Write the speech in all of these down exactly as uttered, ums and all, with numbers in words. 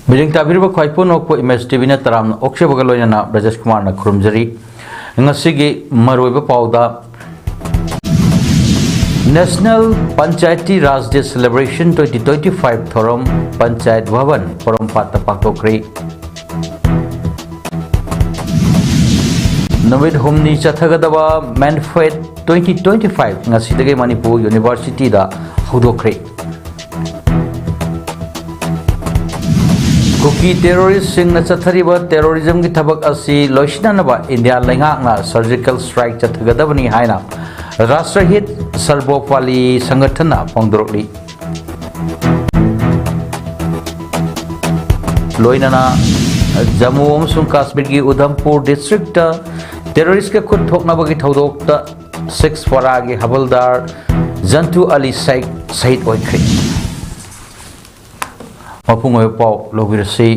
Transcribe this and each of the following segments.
ꯃꯤꯠꯌꯦꯡ ꯇꯥꯕꯤꯔꯤꯕ ꯈ꯭ꯋꯥꯏ ꯄꯨꯝꯅꯃꯛꯄꯨ ꯏꯃꯦꯖ ꯇꯤꯚꯤꯅ ꯇꯔꯥꯝꯅ ꯑꯣꯛꯆꯕꯒ ꯂꯣꯏꯅꯅ ꯕ꯭ꯔꯖꯦꯁ ꯀꯨꯃꯥꯔꯅ ꯈꯨꯔꯨꯝꯖꯔꯤ꯫ ꯉꯁꯤꯒꯤ ꯃꯔꯨꯑꯣꯏꯕ ꯄꯥꯎꯗ, National Panchayati Raj Day Celebration twenty twenty-five ꯊꯧꯔꯝ ꯄꯟꯆꯥꯌꯠ ꯚꯕꯟ ꯄꯣꯔꯣꯝꯄꯥꯠꯇ ꯄꯥꯡꯊꯣꯛꯈ꯭ꯔꯦ꯫ ꯅꯨꯃꯤꯠ ꯍꯨꯝꯅꯤ ꯆꯠꯊꯒꯗꯕ ꯃꯦꯟꯐꯦꯠ twenty twenty-five ꯉꯁꯤꯗꯒꯤ ꯃꯅꯤꯄꯨꯔ ꯌꯨꯅꯤꯚꯔꯁꯤꯇꯤꯗ ꯍꯧꯗꯣꯛꯈ꯭ꯔꯦ꯫ ꯀꯨꯀꯤ ꯇꯦꯔꯣꯔꯤꯁꯁꯤꯡꯅ ꯆꯠꯊꯔꯤꯕ ꯇꯦꯔꯣꯔꯤꯖꯝꯒꯤ ꯊꯕꯛ ꯑꯁꯤ ꯂꯣꯏꯁꯤꯟꯅꯅꯕ ꯏꯟꯗꯤꯌꯥ ꯂꯩꯉꯥꯛꯅ ꯁꯔꯖꯤꯀꯦꯜ ꯁ꯭ꯇ꯭ꯔꯥꯏꯛ ꯆꯠꯊꯒꯗꯕꯅꯤ ꯍꯥꯏꯅ ꯔꯥꯁꯇ꯭ꯔꯍꯤꯠ ꯁꯔꯕꯣꯄꯥꯂꯤ ꯁꯪꯒꯊꯟꯅ ꯐꯣꯡꯗꯣꯔꯛꯂꯤ꯫ ꯂꯣꯏꯅꯅ ꯖꯝꯃꯨ ꯑꯃꯁꯨꯡ ꯀꯥꯁꯃꯤꯔꯒꯤ ꯎꯙꯝꯄꯨꯔ ꯗꯤꯁꯇ꯭ꯔꯤꯛꯇ ꯇꯦꯔꯣꯔꯤꯁꯀ ꯈꯨꯠ ꯊꯣꯛꯅꯕꯒꯤ ꯊꯧꯗꯣꯛꯇ ꯁꯤꯛꯁ ꯄꯥꯔꯥꯒꯤ ꯍꯕꯜꯗꯥꯔ ꯖꯟꯇꯨ ꯑꯂꯤ ꯁꯦꯈ ꯁꯍꯤꯗ ꯑꯣꯏꯈ꯭ꯔꯦ꯫ ꯃꯄꯨꯡ ꯑꯣꯏꯕ ꯄꯥꯎ ꯂꯧꯕꯤꯔꯁꯤ꯫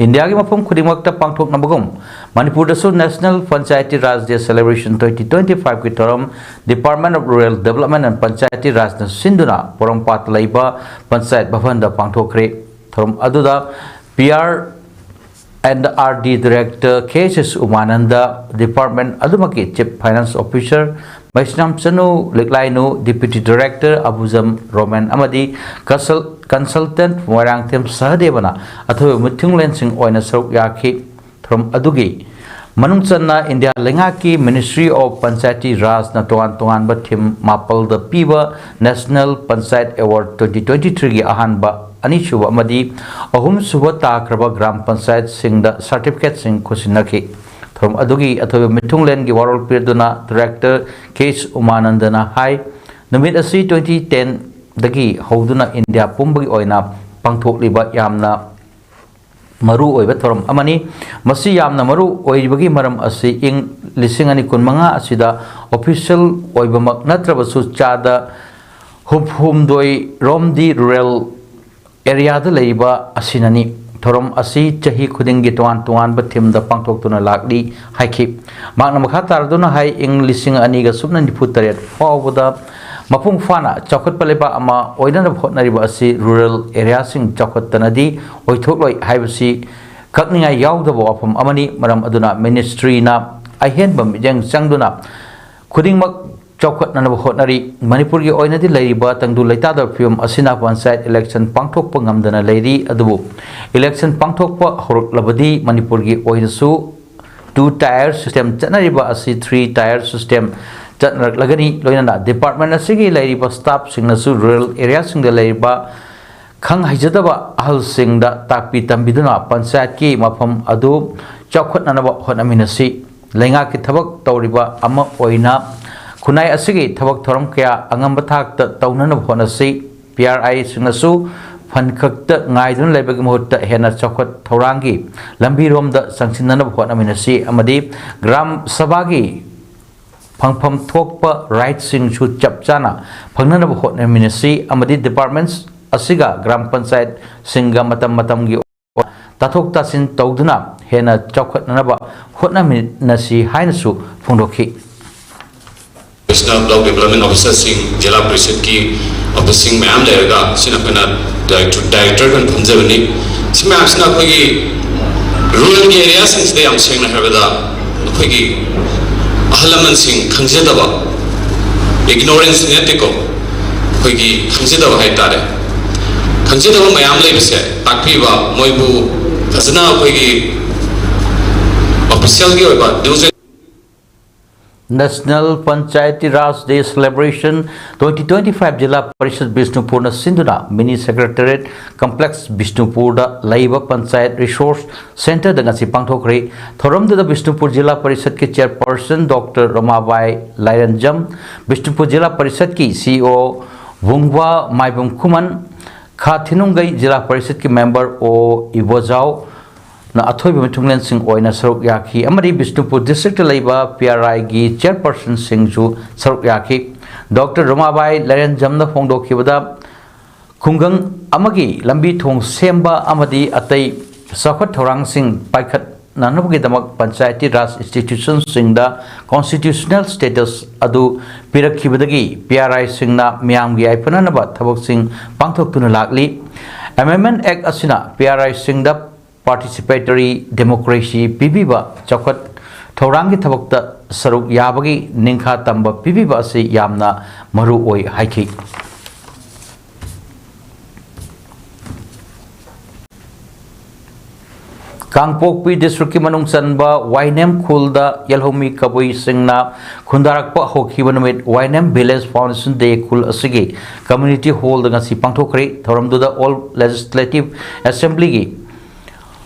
ꯏꯟꯗꯤꯌꯥꯒꯤ ꯃꯐꯝ ꯈꯨꯗꯤꯡꯃꯛꯇ ꯄꯥꯡꯊꯣꯛꯅꯕꯒꯨꯝ ꯃꯅꯤꯄꯨꯔꯗꯁꯨ National Panchayati Raj Day Celebration twenty twenty-five ꯀꯤ ꯊꯧꯔꯝ Department of Rural Development and Panchayati ꯔꯥꯖꯅ ꯁꯤꯟꯗꯨꯅ ꯄꯣꯔꯣꯝꯄꯥꯠꯇ ꯂꯩꯕ ꯄꯟꯆꯥꯌꯠ ꯚꯕꯟꯗ ꯄꯥꯡꯊꯣꯛꯈ꯭ꯔꯦ꯫ ꯊꯧꯔꯝ ꯑꯗꯨꯗ P R and R D Director K S S ꯎꯃꯥꯅꯟꯗ, department ꯑꯗꯨꯃꯛꯀꯤ Chief Finance Officer Meisnam Chanu ꯂꯤꯛꯂꯥꯏꯅꯨ, Deputy Director ꯑꯕꯨꯖꯝ Roman ꯑꯃꯗꯤ Consult-, Consultant Moirangthem ꯁꯍꯗꯦꯕꯅ ꯑꯊꯣꯏꯕ ꯃꯤꯊꯨꯡꯂꯦꯟꯁꯤꯡ ꯑꯣꯏꯅ ꯁꯔꯨꯛ ꯌꯥꯈꯤ꯫ ꯊꯧꯔꯝ ꯑꯗꯨꯒꯤ ꯃꯅꯨꯡ ꯆꯟꯅ ꯏꯟꯗꯤꯌꯥ ꯂꯩꯉꯥꯛꯀꯤ Ministry of Panchayati ꯔꯥꯖꯅ ꯇꯣꯉꯥꯟ ꯇꯣꯉꯥꯟꯕ theme ꯃꯥꯄꯜꯗ ꯄꯤꯕ National Panchayat Award twenty twenty-three ꯒꯤ ꯑꯍꯥꯟꯕ, ꯑꯅꯤꯁꯨꯕ ꯑꯃꯗꯤ ꯑꯍꯨꯝꯁꯨꯕ ꯇꯥꯈ꯭ꯔꯕ ꯒ꯭ꯔꯥꯝ ꯄꯟꯆꯥꯌꯠꯁꯤꯡꯗ ꯁꯔꯇꯤꯐꯤꯀꯦꯠꯁꯤꯡ ꯈꯨꯠꯁꯤꯟꯅꯈꯤ꯫ ꯊꯧꯔꯝ ꯑꯗꯨꯒꯤ ꯑꯊꯣꯏꯕ ꯃꯤꯊꯨꯡꯂꯦꯟꯒꯤ ꯋꯥꯔꯣꯜ ꯄꯤꯗꯨꯅ Director K S ꯎꯃꯥꯅꯟꯗꯅ ꯍꯥꯏ, ꯅꯨꯃꯤꯠ ꯑꯁꯤ twenty ten ꯗꯒꯤ ꯍꯧꯗꯨꯅ ꯏꯟꯗꯤꯌꯥ ꯄꯨꯝꯕꯒꯤ ꯑꯣꯏꯅ ꯄꯥꯡꯊꯣꯛꯂꯤꯕ ꯌꯥꯝꯅ ꯃꯔꯨ ꯑꯣꯏꯕ ꯊꯧꯔꯝ ꯑꯃꯅꯤ꯫ ꯃꯁꯤ ꯌꯥꯝꯅ ꯃꯔꯨ ꯑꯣꯏꯔꯤꯕꯒꯤ ꯃꯔꯝ ꯑꯁꯤ ꯏꯪ ꯂꯤꯁꯤꯡ ꯑꯅꯤ ꯀꯨꯟꯃꯉꯥ ꯑꯁꯤꯗ official ꯑꯣꯏꯕꯃꯛ ꯅꯠꯇ꯭ꯔꯕꯁꯨ ꯆꯥꯗ ꯍꯨꯝꯐꯨꯍꯨꯝꯗꯣꯏ ꯔꯣꯝꯗꯤ rural areaꯗ ꯂꯩꯔꯤꯕ ꯑꯁꯤꯅꯅꯤ꯫ ꯊꯧꯔꯝ ꯑꯁꯤ ꯆꯍꯤ ꯈꯨꯗꯤꯡꯒꯤ ꯇꯣꯉꯥꯟ ꯇꯣꯉꯥꯟꯕ themeꯗ ꯄꯥꯡꯊꯣꯛꯇꯨꯅ ꯂꯥꯛꯂꯤ ꯍꯥꯏꯈꯤ꯫ ꯃꯍꯥꯛꯅ ꯃꯈꯥ ꯇꯥꯔꯗꯨꯅ ꯍꯥꯏ, ꯏꯪ ꯂꯤꯁꯤꯡ ꯑꯅꯤꯒ ꯁꯨꯞꯅ ꯅꯤꯐꯨ ꯇꯔꯦꯠ ꯐꯥꯎꯕꯗ ꯃꯄꯨꯡ ꯐꯥꯅ ꯆꯥꯎꯈꯠꯄ ꯂꯩꯕꯥꯛ ꯑꯃ ꯑꯣꯏꯅꯅꯕ ꯍꯣꯠꯅꯔꯤꯕ ꯑꯁꯤ ꯔꯨꯔꯦꯜ ꯑꯦꯔꯤꯌꯥꯁꯤꯡ ꯆꯥꯎꯈꯠꯇꯅꯗꯤ ꯑꯣꯏꯊꯣꯛꯂꯣꯏ ꯍꯥꯏꯕꯁꯤ ꯀꯛꯅꯤꯡꯉꯥꯏ ꯌꯥꯎꯗꯕ ꯋꯥꯐꯝ ꯑꯃꯅꯤ꯫ ꯃꯔꯝ ꯑꯗꯨꯅ ꯃꯤꯅꯤꯁꯇ꯭ꯔꯤꯅ ꯑꯍꯦꯟꯕ ꯃꯤꯠꯌꯦꯡ ꯆꯪꯗꯨꯅ ꯈꯨꯗꯤꯡꯃꯛ ꯆꯥꯎꯈꯠꯅꯅꯕ ꯍꯣꯠꯅꯔꯤ꯫ ꯃꯅꯤꯄꯨꯔꯒꯤ ꯑꯣꯏꯅꯗꯤ ꯂꯩꯔꯤꯕ ꯇꯪꯗꯨ ꯂꯩꯇꯥꯗꯕ ꯐꯤꯕꯝ ꯑꯁꯤꯅ ꯄꯟꯆꯥꯌꯠ ꯏꯂꯦꯛꯁꯟ ꯄꯥꯡꯊꯣꯛꯄ ꯉꯝꯗꯅ ꯂꯩꯔꯤ꯫ ꯑꯗꯨꯕꯨ ꯏꯂꯦꯛꯁꯟ ꯄꯥꯡꯊꯣꯛꯄ ꯍꯧꯔꯛꯂꯕꯗꯤ ꯃꯅꯤꯄꯨꯔꯒꯤ ꯑꯣꯏꯅꯁꯨ two tier system ꯆꯠꯅꯔꯤꯕ ꯑꯁꯤ three tier system ꯆꯠꯅꯔꯛꯂꯒꯅꯤ꯫ ꯂꯣꯏꯅꯅ ꯗꯤꯄꯥꯔꯠꯃꯦꯟ ꯑꯁꯤꯒꯤ ꯂꯩꯔꯤꯕ ꯁ꯭ꯇꯥꯐꯁꯤꯡꯅꯁꯨ ꯔꯨꯔꯦꯜ ꯑꯦꯔꯤꯌꯥꯁꯤꯡꯗ ꯂꯩꯔꯤꯕ ꯈꯪ ꯍꯩꯖꯗꯕ ꯑꯍꯜꯁꯤꯡꯗ ꯇꯥꯛꯄꯤ ꯇꯝꯕꯤꯗꯨꯅ ꯄꯟꯆꯥꯌꯠꯀꯤ ꯃꯐꯝ ꯑꯗꯨ ꯆꯥꯎꯈꯠꯅꯅꯕ ꯍꯣꯠꯅꯃꯤꯟꯅꯁꯤ꯫ ꯂꯩꯉꯥꯛꯀꯤ ꯊꯕꯛ ꯇꯧꯔꯤꯕ ꯑꯃ ꯑꯣꯏꯅ ꯈꯨꯟꯅꯥꯏ ꯑꯁꯤꯒꯤ ꯊꯕꯛ ꯊꯧꯔꯝ ꯀꯌꯥ ꯑꯉꯝꯕ ꯊꯥꯛꯇ ꯇꯧꯅꯅꯕ ꯍꯣꯠꯅꯁꯤ꯫ ꯄꯤ ꯑꯥꯔ ꯑꯥꯏꯁꯤꯡꯅꯁꯨ ꯐꯟ ꯈꯛꯇ ꯉꯥꯏꯗꯨꯅ ꯂꯩꯕꯒꯤ ꯃꯍꯨꯠꯇ ꯍꯦꯟꯅ ꯆꯥꯎꯈꯠ ꯊꯧꯔꯥꯡꯒꯤ ꯂꯝꯕꯤꯔꯣꯝꯗ ꯆꯪꯁꯤꯟꯅꯅꯕ ꯍꯣꯠꯅꯃꯤꯟꯅꯁꯤ ꯑꯃꯗꯤ ꯒ꯭ꯔꯥꯝ ꯁꯚꯥꯒꯤ ꯐꯪꯐꯝ ꯊꯣꯛꯄ ꯔꯥꯏꯠꯁꯤꯡꯁꯨ ꯆꯞ ꯆꯥꯅ ꯐꯪꯅꯅꯕ ꯍꯣꯠꯅꯃꯤꯟꯅꯁꯤ ꯑꯃꯗꯤ ꯗꯤꯄꯥꯔꯠꯃꯦꯟꯠꯁ ꯑꯁꯤꯒ ꯒ꯭ꯔꯥꯝ ꯄꯟꯆꯥꯌꯠꯁꯤꯡꯒ ꯃꯇꯝ ꯃꯇꯝꯒꯤ ꯇꯥꯊꯣꯛ ꯇꯥꯁꯤꯟ ꯇꯧꯗꯨꯅ ꯍꯦꯟꯅ ꯆꯥꯎꯈꯠꯅꯅꯕ ꯍꯣꯠꯅꯃꯤꯟꯅꯁꯤ ꯍꯥꯏꯅꯁꯨ ꯐꯣꯡꯗꯣꯛꯈꯤ꯫ ꯑꯁꯤꯅ ꯕ꯭ꯂꯣꯛ ꯗꯤꯕꯂꯞꯃꯦꯟ ꯑꯣꯐꯤꯁꯔꯁꯤꯡ, ꯖꯤꯂꯥ ꯄꯔꯤꯁꯠꯀꯤ ꯑꯣꯐꯤꯁꯁꯤꯡ ꯃꯌꯥꯝ ꯂꯩꯔꯒ, ꯁꯤꯅ ꯑꯩꯈꯣꯏꯅ ꯗꯥꯏꯔꯦꯛꯇꯔ, ꯗꯥꯏꯔꯦꯛꯇꯔ ꯑꯣꯏꯅ ꯐꯝꯖꯕꯅꯤ꯫ ꯁꯤ ꯃꯌꯥꯝꯁꯤꯅ ꯑꯩꯈꯣꯏꯒꯤ ꯔꯨꯔꯦꯜꯒꯤ ꯑꯦꯔꯤꯌꯥꯁꯤꯡꯁꯤꯗ, ꯌꯥꯝ ꯁꯦꯡꯅ ꯍꯥꯏꯔꯕꯗ, ꯑꯩꯈꯣꯏꯒꯤ ꯑꯍꯜ ꯂꯃꯟꯁꯤꯡ ꯈꯪꯖꯗꯕ, ꯏꯒꯅꯣꯔꯦꯟꯁ ꯅꯠꯇꯦꯀꯣ, ꯑꯩꯈꯣꯏꯒꯤ ꯈꯪꯖꯗꯕ ꯍꯥꯏꯇꯥꯔꯦ꯫ ꯈꯪꯖꯗꯕ ꯃꯌꯥꯝ ꯂꯩꯕꯁꯦ ꯇꯥꯛꯄꯤꯕ, ꯃꯣꯏꯕꯨ ꯐꯖꯅ ꯑꯩꯈꯣꯏꯒꯤ ꯑꯣꯐꯤꯁꯤꯌꯦꯜꯒꯤ ꯑꯣꯏꯕ ꯗꯤꯑꯣꯖꯦꯠ National Panchayati Raj Day Celebration twenty twenty-five ꯖꯤꯂꯥ ꯄꯔꯤꯁꯠ ꯕꯤꯁꯅꯨꯄꯨꯔꯅ ꯁꯤꯟꯗꯨꯅ ꯃꯤꯅꯤ ꯁꯦꯀ꯭ꯔꯦꯇꯔꯤꯌꯦꯠ ꯀꯝꯄ꯭ꯂꯦꯛꯁ ꯕꯤꯁꯅꯨꯄꯨꯔꯗ ꯂꯩꯕ ꯄꯟꯆꯥꯌꯠ ꯔꯤꯁꯣꯔꯁ ꯁꯦꯟꯇꯔꯗ ꯉꯁꯤ ꯄꯥꯡꯊꯣꯛꯈ꯭ꯔꯦ꯫ ꯊꯧꯔꯝꯗꯨꯗ ꯕꯤꯁꯅꯨꯄꯨꯔ ꯖꯤꯂꯥ ꯄꯔꯤꯁꯠꯀꯤ ꯆꯦꯌꯔꯄꯔꯁꯟ ꯗꯣꯛꯇꯔ ꯔꯃꯥꯕꯥꯏ ꯂꯥꯏꯔꯦꯟꯖꯝ, ꯕꯤꯁꯅꯨꯄꯨꯔ ꯖꯤꯂꯥ ꯄꯔꯤꯁꯠꯀꯤ ꯁꯤ ꯏ ꯑꯣ ꯚꯨꯡꯕꯥ ꯃꯥꯏꯕꯝ ꯈꯨꯃꯟ, ꯈꯥ ꯊꯤꯅꯨꯡꯒꯩ ꯖꯤꯂꯥ ꯄꯔꯤꯁꯠꯀꯤ ꯃꯦꯝꯕꯔ ꯑꯣ ꯏꯕꯣꯖꯥꯎ, ꯅ ꯑꯊꯣꯏꯕ ꯃꯤꯊꯨꯡꯂꯦꯟꯁꯤꯡ ꯑꯣꯏꯅ ꯁꯔꯨꯛ ꯌꯥꯈꯤ ꯑꯃꯗꯤ ꯕꯤꯁꯅꯨꯄꯨꯔ ꯗꯤꯁꯇ꯭ꯔꯤꯛꯇ ꯂꯩꯕ ꯄꯤ ꯑꯥꯔ ꯑꯥꯏꯒꯤ ꯆꯦꯌꯔꯄꯔꯁꯟꯁꯤꯡꯁꯨ ꯁꯔꯨꯛ ꯌꯥꯈꯤ꯫ ꯗꯣꯛꯇꯔ ꯔꯃꯥꯕꯥꯏ ꯂꯥꯏꯔꯦꯟꯖꯝꯅ ꯐꯣꯡꯗꯣꯛꯈꯤꯕꯗ, ꯈꯨꯡꯒꯪ ꯑꯃꯒꯤ ꯂꯝꯕꯤ ꯊꯣꯡ ꯁꯦꯝꯕ ꯑꯃꯗꯤ ꯑꯇꯩ ꯆꯥꯎꯈꯠ ꯊꯧꯔꯥꯡꯁꯤꯡ ꯄꯥꯏꯈꯠ ꯅꯪꯅꯕꯒꯤꯗꯃꯛ ꯄꯟꯆꯥꯌꯇꯤ ꯔꯥꯖ ꯏꯟꯁꯇꯤꯇ꯭ꯌꯨꯁꯟꯁꯤꯡꯗ ꯀꯣꯟꯁꯇꯤꯇ꯭ꯌꯨꯁꯅꯦꯜ ꯁ꯭ꯇꯦꯇꯁ ꯑꯗꯨ ꯄꯤꯔꯛꯈꯤꯕꯗꯒꯤ ꯄꯤ ꯑꯥꯔ ꯑꯥꯏꯁꯤꯡꯅ ꯃꯤꯌꯥꯝꯒꯤ ꯌꯥꯏꯐꯅꯅꯕ ꯊꯕꯛꯁꯤꯡ ꯄꯥꯡꯊꯣꯛꯇꯨꯅ ꯂꯥꯛꯂꯤ꯫ ꯑꯦꯃꯦꯟꯃꯦꯟ ꯑꯦꯛ ꯑꯁꯤꯅ ꯄꯤ ꯑꯥꯔ ꯑꯥꯏꯁꯤꯡꯗ ꯄꯥꯔꯇꯤꯁꯤꯄꯦꯇꯔꯤ ꯗꯦꯃꯣꯀ꯭ꯔꯦꯁꯤ ꯄꯤꯕꯤꯕ, ꯆꯥꯎꯈꯠ ꯊꯧꯔꯥꯡꯒꯤ ꯊꯕꯛꯇ ꯁꯔꯨꯛ ꯌꯥꯕꯒꯤ ꯅꯤꯡꯈꯥ ꯇꯝꯕ ꯄꯤꯕꯤꯕ ꯑꯁꯤ ꯌꯥꯝꯅ ꯃꯔꯨ ꯑꯣꯏ ꯍꯥꯏꯈꯤ꯫ ꯀꯥꯡꯄꯣꯛꯄꯤ ꯗꯤꯁꯇ꯭ꯔꯤꯛꯀꯤ ꯃꯅꯨꯡ ꯆꯟꯕ ꯋꯥꯏꯅꯦꯝ ꯈꯨꯜꯗ ꯌꯦꯜꯍꯧꯃꯤ ꯀꯕꯨꯏꯁꯤꯡꯅ ꯈꯨꯟꯗꯥꯔꯛꯄ ꯍꯧꯈꯤꯕ ꯅꯨꯃꯤꯠ ꯋꯥꯏꯅꯦꯝ ꯚꯤꯂꯦꯖ ꯐꯥꯎꯟꯗꯦꯁꯟ ꯗꯦ ꯈꯨꯜ ꯑꯁꯤꯒꯤ ꯀꯝꯃ꯭ꯌꯨꯅꯤꯇꯤ ꯍꯣꯜꯗ ꯉꯁꯤ ꯄꯥꯡꯊꯣꯛꯈ꯭ꯔꯦ꯫ ꯊꯧꯔꯝꯗꯨꯗ ꯑꯣꯜ ꯂꯦꯖꯤꯁꯂꯦꯇꯤꯚ ꯑꯦꯁꯦꯝꯕ꯭ꯂꯤꯒꯤ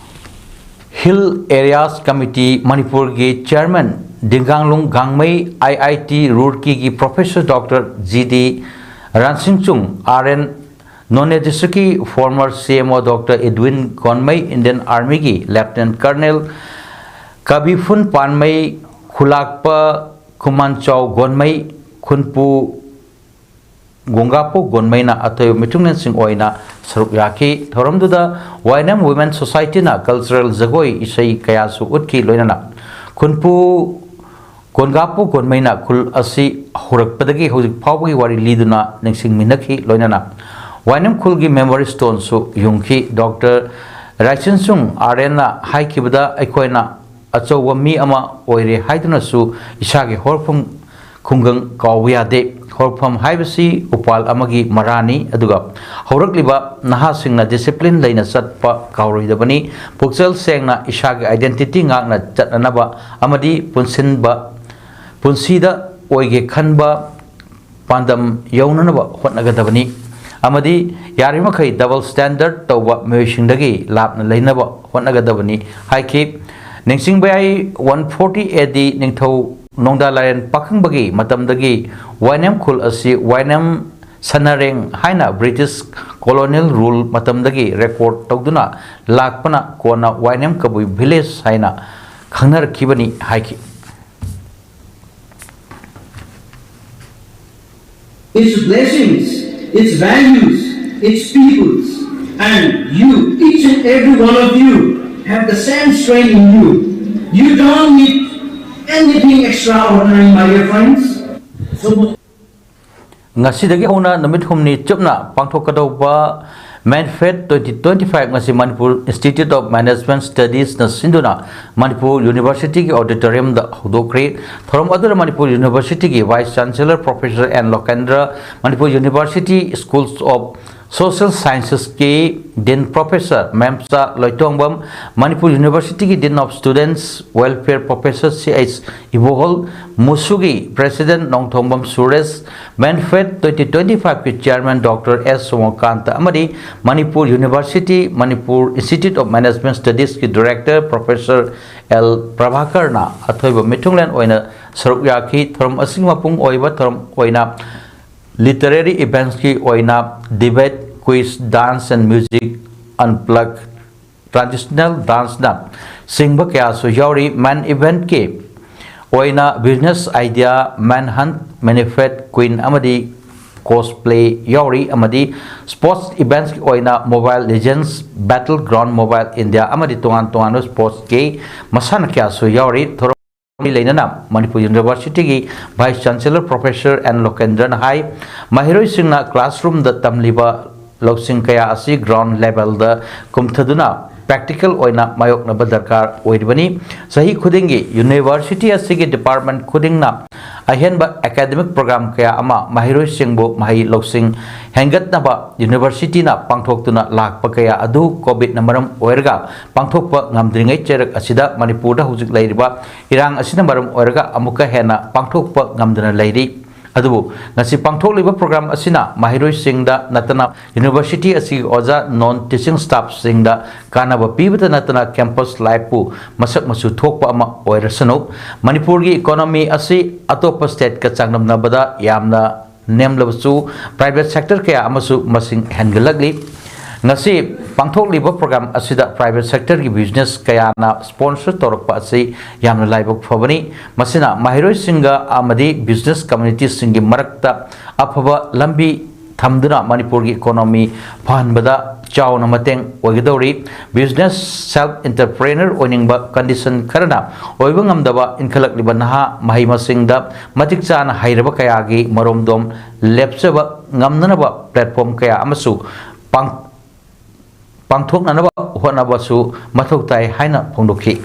ꯍꯤꯜ ꯑꯦꯔꯤꯌꯥꯁ ꯀꯃꯤꯇꯤ ꯃꯅꯤꯄꯨꯔꯒꯤ chairman Dinganglung Gangmei, I I T ꯔꯨꯔꯀꯤꯒꯤ professor doctor G D Ransingchung, R N Noney ꯗꯤꯁꯇ꯭ꯔꯤꯛꯀꯤ ꯐꯣꯔꯃꯔ ꯁꯤ ꯑꯦꯝ ꯑꯣ ꯗꯣꯛꯇꯔ ꯏꯗꯋꯤꯟ ꯒꯣꯟꯃꯩ, ꯏꯟꯗꯤꯌꯟ ꯑꯥꯔꯃꯤꯒꯤ ꯂꯦꯐꯇꯤꯅꯦꯟꯠ ꯀꯔꯅꯦꯜ ꯀꯕꯤꯐꯨꯟ ꯄꯥꯟꯃꯩ, ꯈꯨꯂꯥꯛꯄ ꯈꯨꯃꯥꯟꯆꯥꯎ ꯒꯣꯟꯃꯩ, ꯈꯨꯟꯄꯨ ꯒꯣꯡꯒꯥꯄꯨ ꯒꯣꯟꯃꯩꯅ ꯑꯇꯣꯏꯕ ꯃꯤꯊꯨꯡꯂꯦꯟꯁꯤꯡ ꯑꯣꯏꯅ ꯁꯔꯨꯛ ꯌꯥꯈꯤ꯫ ꯊꯧꯔꯝꯗꯨꯗ ꯋꯥꯏꯅꯝ ꯋꯨꯃꯦꯟ ꯁꯣꯁꯥꯏꯇꯤꯅ ꯀꯜꯆꯔꯦꯜ ꯖꯒꯣꯏ ꯏꯁꯩ ꯀꯌꯥꯁꯨ ꯎꯠꯈꯤ꯫ ꯂꯣꯏꯅꯅ ꯈꯨꯟꯄꯨ ꯒꯣꯟꯒꯥꯄꯨ ꯒꯣꯟꯃꯩꯅ ꯈꯨꯜ ꯑꯁꯤ ꯍꯧꯔꯛꯄꯗꯒꯤ ꯍꯧꯖꯤꯛ ꯐꯥꯎꯕꯒꯤ ꯋꯥꯔꯤ ꯂꯤꯗꯨꯅ ꯅꯤꯡꯁꯤꯡꯃꯤꯟꯅꯈꯤ꯫ ꯂꯣꯏꯅꯅ ꯋꯥꯏꯅꯝ ꯈꯨꯜꯒꯤ ꯃꯦꯃꯣꯔꯤ ꯁ꯭ꯇꯣꯟꯁꯨ ꯌꯨꯡꯈꯤ꯫ ꯗꯣꯛꯇꯔ ꯔꯥꯏꯆꯟꯁꯨꯡ ꯑꯥꯔ ꯑꯦꯟꯅ ꯍꯥꯏꯈꯤꯕꯗ, ꯑꯩꯈꯣꯏꯅ ꯑꯆꯧꯕ ꯃꯤ ꯑꯃ ꯑꯣꯏꯔꯦ ꯍꯥꯏꯗꯨꯅꯁꯨ ꯏꯁꯥꯒꯤ ꯍꯧꯔꯛꯐꯝ ꯈꯨꯡꯒꯪ ꯀꯥꯎꯕ ꯌꯥꯗꯦ꯫ ꯍꯧꯔꯛꯐꯝ ꯍꯥꯏꯕꯁꯤ ꯎꯄꯥꯜ ꯑꯃꯒꯤ ꯃꯔꯥꯅꯤ, ꯑꯗꯨꯒ ꯍꯧꯔꯛꯂꯤꯕ ꯅꯍꯥꯁꯤꯡꯅ ꯗꯤꯁꯤꯄ꯭ꯂꯤꯟ ꯂꯩꯅ ꯆꯠꯄ ꯀꯥꯎꯔꯣꯏꯗꯕꯅꯤ꯫ ꯄꯨꯛꯆꯦꯜ ꯁꯦꯡꯅ ꯏꯁꯥꯒꯤ ꯑꯥꯏꯗꯦꯟꯇꯤꯇꯤ ꯉꯥꯛꯅ ꯆꯠꯅꯅꯕ ꯑꯃꯗꯤ ꯄꯨꯟꯁꯤꯟꯕ, ꯄꯨꯟꯁꯤꯗ ꯑꯣꯏꯒꯦ ꯈꯟꯕ ꯄꯥꯟꯗꯝ ꯌꯧꯅꯅꯕ ꯍꯣꯠꯅꯒꯗꯕꯅꯤ ꯑꯃꯗꯤ ꯌꯥꯔꯤꯕꯃꯈꯩ ꯗꯕꯜ ꯁ꯭ꯇꯦꯟꯗꯔꯗ ꯇꯧꯕ ꯃꯤꯑꯣꯏꯁꯤꯡꯗꯒꯤ ꯂꯥꯞꯅ ꯂꯩꯅꯕ ꯍꯣꯠꯅꯒꯗꯕꯅꯤ ꯍꯥꯏꯈꯤ꯫ ꯅꯤꯡꯁꯤꯡꯕ ꯌꯥꯏ, ꯋꯥꯟ ꯐꯣꯔꯇꯤ ꯑꯦ ꯗꯤ ꯅꯤꯡꯊꯧ ꯅꯣꯡꯗꯥ ꯂꯥꯏꯔꯦꯟ ꯄꯥꯈꯪꯕꯒꯤ ꯃꯇꯝꯗꯒꯤ ꯋꯥꯏꯅꯦꯝ ꯈꯨꯜ ꯑꯁꯤ ꯋꯥꯏꯅꯦꯝ ꯁꯅꯥꯔꯦꯡ ꯍꯥꯏꯅ ꯕ꯭ꯔꯤꯇꯤꯁ ꯀꯣꯂꯣꯅꯤꯌꯦꯜ ꯔꯨꯜ ꯃꯇꯝꯗꯒꯤ ꯔꯦꯀꯣꯔꯗ ꯇꯧꯗꯨꯅ ꯂꯥꯛꯄꯅ ꯀꯣꯟꯅ ꯋꯥꯏꯅꯦꯝ ꯀꯕꯨꯏ ꯚꯤꯂꯦꯖ ꯍꯥꯏꯅ ꯈꯪꯅꯔꯛꯈꯤꯕꯅꯤ ꯍꯥꯏꯈꯤ꯫ Its blessings, its values, its peoples, and you, each and every one of you, have the same strength in you. You don't need anything extraordinary, my dear friends. So, ꯉꯁꯤꯗꯒꯤ ꯍꯧꯅ ꯅꯨꯃꯤꯠ ꯍꯨꯝꯅꯤ ꯆꯨꯞꯅ ꯄꯥꯡꯊꯣꯛꯀꯗꯧꯕ ꯃꯦꯟꯐꯦꯠ twenty twenty five ꯉꯁꯤ Manipur Institute of Management Studiesꯅ ꯁꯤꯟꯗꯨꯅ ꯃꯅꯤꯄꯨꯔ ꯌꯨꯅꯤꯚꯔꯁꯤꯇꯤꯒꯤ ꯑꯣꯗꯤꯇꯣꯔꯤꯌꯝꯗ ꯍꯧꯗꯣꯛꯈ꯭ꯔꯦ꯫ ꯊꯧꯔꯝ ꯑꯗꯨꯗ ꯃꯅꯤꯄꯨꯔ ꯌꯨꯅꯤꯚꯔꯁꯤꯇꯤꯒꯤ Vice Chancellor Professor N Lokendra, Manipur university Schools of Social Scienceꯀꯤ Dean Professor ꯃꯦꯝꯆꯥ ꯂꯣꯏꯇꯣꯡꯕꯝ, ꯃꯅꯤꯄꯨꯔ ꯌꯨꯅꯤꯚꯔꯁꯤꯇꯤꯒꯤ Dean of Students Welfare Professor C H ꯏꯕꯣꯍꯣꯜ, ꯃꯨꯁꯨꯒꯤ President Nongthombam Suresh, ꯃꯦꯟꯐꯦꯠ twenty twenty fiveꯀꯤ Chairman Doctor S ꯁꯣꯃꯣꯀꯥꯟꯇ ꯑꯃꯗꯤ Manipur university, Manipur Institute of Management Studiesꯀꯤ Director Professor L ꯄ꯭ꯔꯚꯥꯀꯔꯅ ꯑꯊꯣꯏꯕ ꯃꯤꯊꯨꯡꯂꯦꯟ ꯑꯣꯏꯅ ꯁꯔꯨꯛ ꯌꯥꯈꯤ꯫ ꯊꯧꯔꯝ ꯑꯁꯤꯒꯤ ꯃꯄꯨꯡ ꯑꯣꯏꯕ ꯊꯧꯔꯝ ꯑꯣꯏꯅ literary eventsꯀꯤ ꯑꯣꯏꯅ debate, quiz, dance and music, unplugged, traditional danceꯅ ꯆꯤꯡꯕ ꯀꯌꯥꯁꯨ ꯌꯥꯎꯔꯤ꯫ Men eventꯀꯤ ꯑꯣꯏꯅ business idea, manhunt, manifest, queen ꯑꯃꯗꯤ cosplay ꯌꯥꯎꯔꯤ ꯑꯃꯗꯤ sports eventsꯀꯤ ꯑꯣꯏꯅ Mobile Legends, Battleground Mobile India ꯑꯃꯗꯤ ꯇꯣꯉꯥꯟ ꯇꯣꯉꯥꯟꯕ sportsꯀꯤ ꯃꯁꯥꯟꯅ ꯀꯌꯥꯁꯨ ꯌꯥꯎꯔꯤ꯫ ꯊꯧꯔꯝ ꯂꯩꯅꯅ ꯃꯅꯤꯄꯨꯔ ꯌꯨꯅꯤꯚꯔꯁꯤꯇꯤꯒꯤ Vice Chancellor Professor N ꯂꯣꯀꯦꯟꯗ꯭ꯔꯅ ꯍꯥꯏ, ꯃꯍꯩꯔꯣꯏꯁꯤꯡꯅ classroomꯗ ꯇꯝꯂꯤꯕ ꯂꯧꯁꯤꯡ ꯀꯌꯥ ꯑꯁꯤ ground levelꯗ ꯀꯨꯝꯊꯗꯨꯅ practical ꯑꯣꯏꯅ ꯃꯥꯌꯣꯛꯅꯕ ꯗꯔꯀꯥꯔ ꯑꯣꯏꯔꯤꯕꯅꯤ꯫ ꯆꯍꯤ ꯈꯨꯗꯤꯡꯒꯤ ꯌꯨꯅꯤꯚꯔꯁꯤꯇꯤ ꯑꯁꯤꯒꯤ department ꯈꯨꯗꯤꯡꯅ ꯑꯍꯦꯟꯕ academic program ꯀꯌꯥ ꯑꯃ ꯃꯍꯩꯔꯣꯏꯁꯤꯡꯕꯨ ꯃꯍꯩ ꯂꯧꯁꯤꯡ ꯍꯦꯟꯒꯠꯅꯕ ꯌꯨꯅꯤꯚꯔꯁꯤꯇꯤꯅ ꯄꯥꯡꯊꯣꯛꯇꯨꯅ ꯂꯥꯛꯄ ꯀꯌꯥ ꯑꯗꯨ ꯀꯣꯚꯤꯗꯅ ꯃꯔꯝ ꯑꯣꯏꯔꯒ ꯄꯥꯡꯊꯣꯛꯄ ꯉꯝꯗ꯭ꯔꯤꯉꯩ ꯆꯩꯔꯛ ꯑꯁꯤꯗ ꯃꯅꯤꯄꯨꯔꯗ ꯍꯧꯖꯤꯛ ꯂꯩꯔꯤꯕ ꯏꯔꯥꯡ ꯑꯁꯤꯅ ꯃꯔꯝ ꯑꯣꯏꯔꯒ ꯑꯃꯨꯛꯀ ꯍꯦꯟꯅ ꯄꯥꯡꯊꯣꯛꯄ ꯉꯝꯗꯅ ꯂꯩꯔꯤ꯫ ꯑꯗꯨꯕꯨ ꯉꯁꯤ ꯄꯥꯡꯊꯣꯛꯂꯤꯕ program ꯑꯁꯤꯅ ꯃꯍꯩꯔꯣꯏꯁꯤꯡꯗ ꯅꯠꯇꯅ ꯌꯨꯅꯤꯚꯔꯁꯤꯇꯤ ꯑꯁꯤꯒꯤ ꯑꯣꯖꯥ, non teaching staffꯁꯤꯡꯗ ꯀꯥꯟꯅꯕ ꯄꯤꯕꯇ ꯅꯠꯇꯅ campus lifeꯄꯨ ꯃꯁꯛ ꯃꯆꯨ ꯊꯣꯛꯄ ꯑꯃ ꯑꯣꯏꯔꯁꯅꯨ꯫ ꯃꯅꯤꯄꯨꯔꯒꯤ economy ꯑꯁꯤ ꯑꯇꯣꯞꯄ stateꯀ ꯆꯥꯡꯗꯝꯅꯕꯗ ꯌꯥꯝꯅ ꯅꯦꯝꯂꯕꯁꯨ private sector ꯀꯌꯥ ꯑꯃꯁꯨ ꯃꯁꯤꯡ ꯍꯦꯟꯒꯠꯂꯛꯂꯤ꯫ ꯉꯁꯤ ꯄꯥꯡꯊꯣꯛꯂꯤꯕ program ꯑꯁꯤꯗ private sectorꯒꯤ business ꯀꯌꯥꯅ sponsor ꯇꯧꯔꯛꯄ ꯑꯁꯤ ꯌꯥꯝꯅ ꯂꯥꯏꯕꯛ ꯐꯕꯅꯤ꯫ ꯃꯁꯤꯅ ꯃꯍꯩꯔꯣꯏꯁꯤꯡꯒ ꯑꯃꯗꯤ business communityꯁꯤꯡꯒꯤ ꯃꯔꯛꯇ ꯑꯐꯕ ꯂꯝꯕꯤ ꯊꯝꯗꯨꯅ ꯃꯅꯤꯄꯨꯔꯒꯤ economy ꯐꯍꯟꯕꯗ ꯆꯥꯎꯅ ꯃꯇꯦꯡ ꯑꯣꯏꯒꯗꯧꯔꯤ꯫ Business self entrepreneur ꯑꯣꯏꯅꯤꯡꯕ condition ꯈꯔꯅ ꯑꯣꯏꯕ ꯉꯝꯗꯕ ꯏꯟꯈꯠꯂꯛꯂꯤꯕ ꯅꯍꯥ ꯃꯍꯩ ꯃꯁꯤꯡꯗ ꯃꯇꯤꯛ ꯆꯥꯅ ꯍꯩꯔꯕ ꯀꯌꯥꯒꯤ ꯃꯔꯣꯝꯗꯣꯝ ꯂꯦꯞꯆꯕ ꯉꯝꯅꯅꯕ platform ꯀꯌꯥ ꯑꯃꯁꯨ ꯄꯥꯡ-, ꯄꯥꯡꯊꯣꯛꯅꯅꯕ ꯍꯣꯠꯅꯕꯁꯨ ꯃꯊꯧ ꯇꯥꯏ ꯍꯥꯏꯅ ꯐꯣꯡꯗꯣꯛꯈꯤ꯫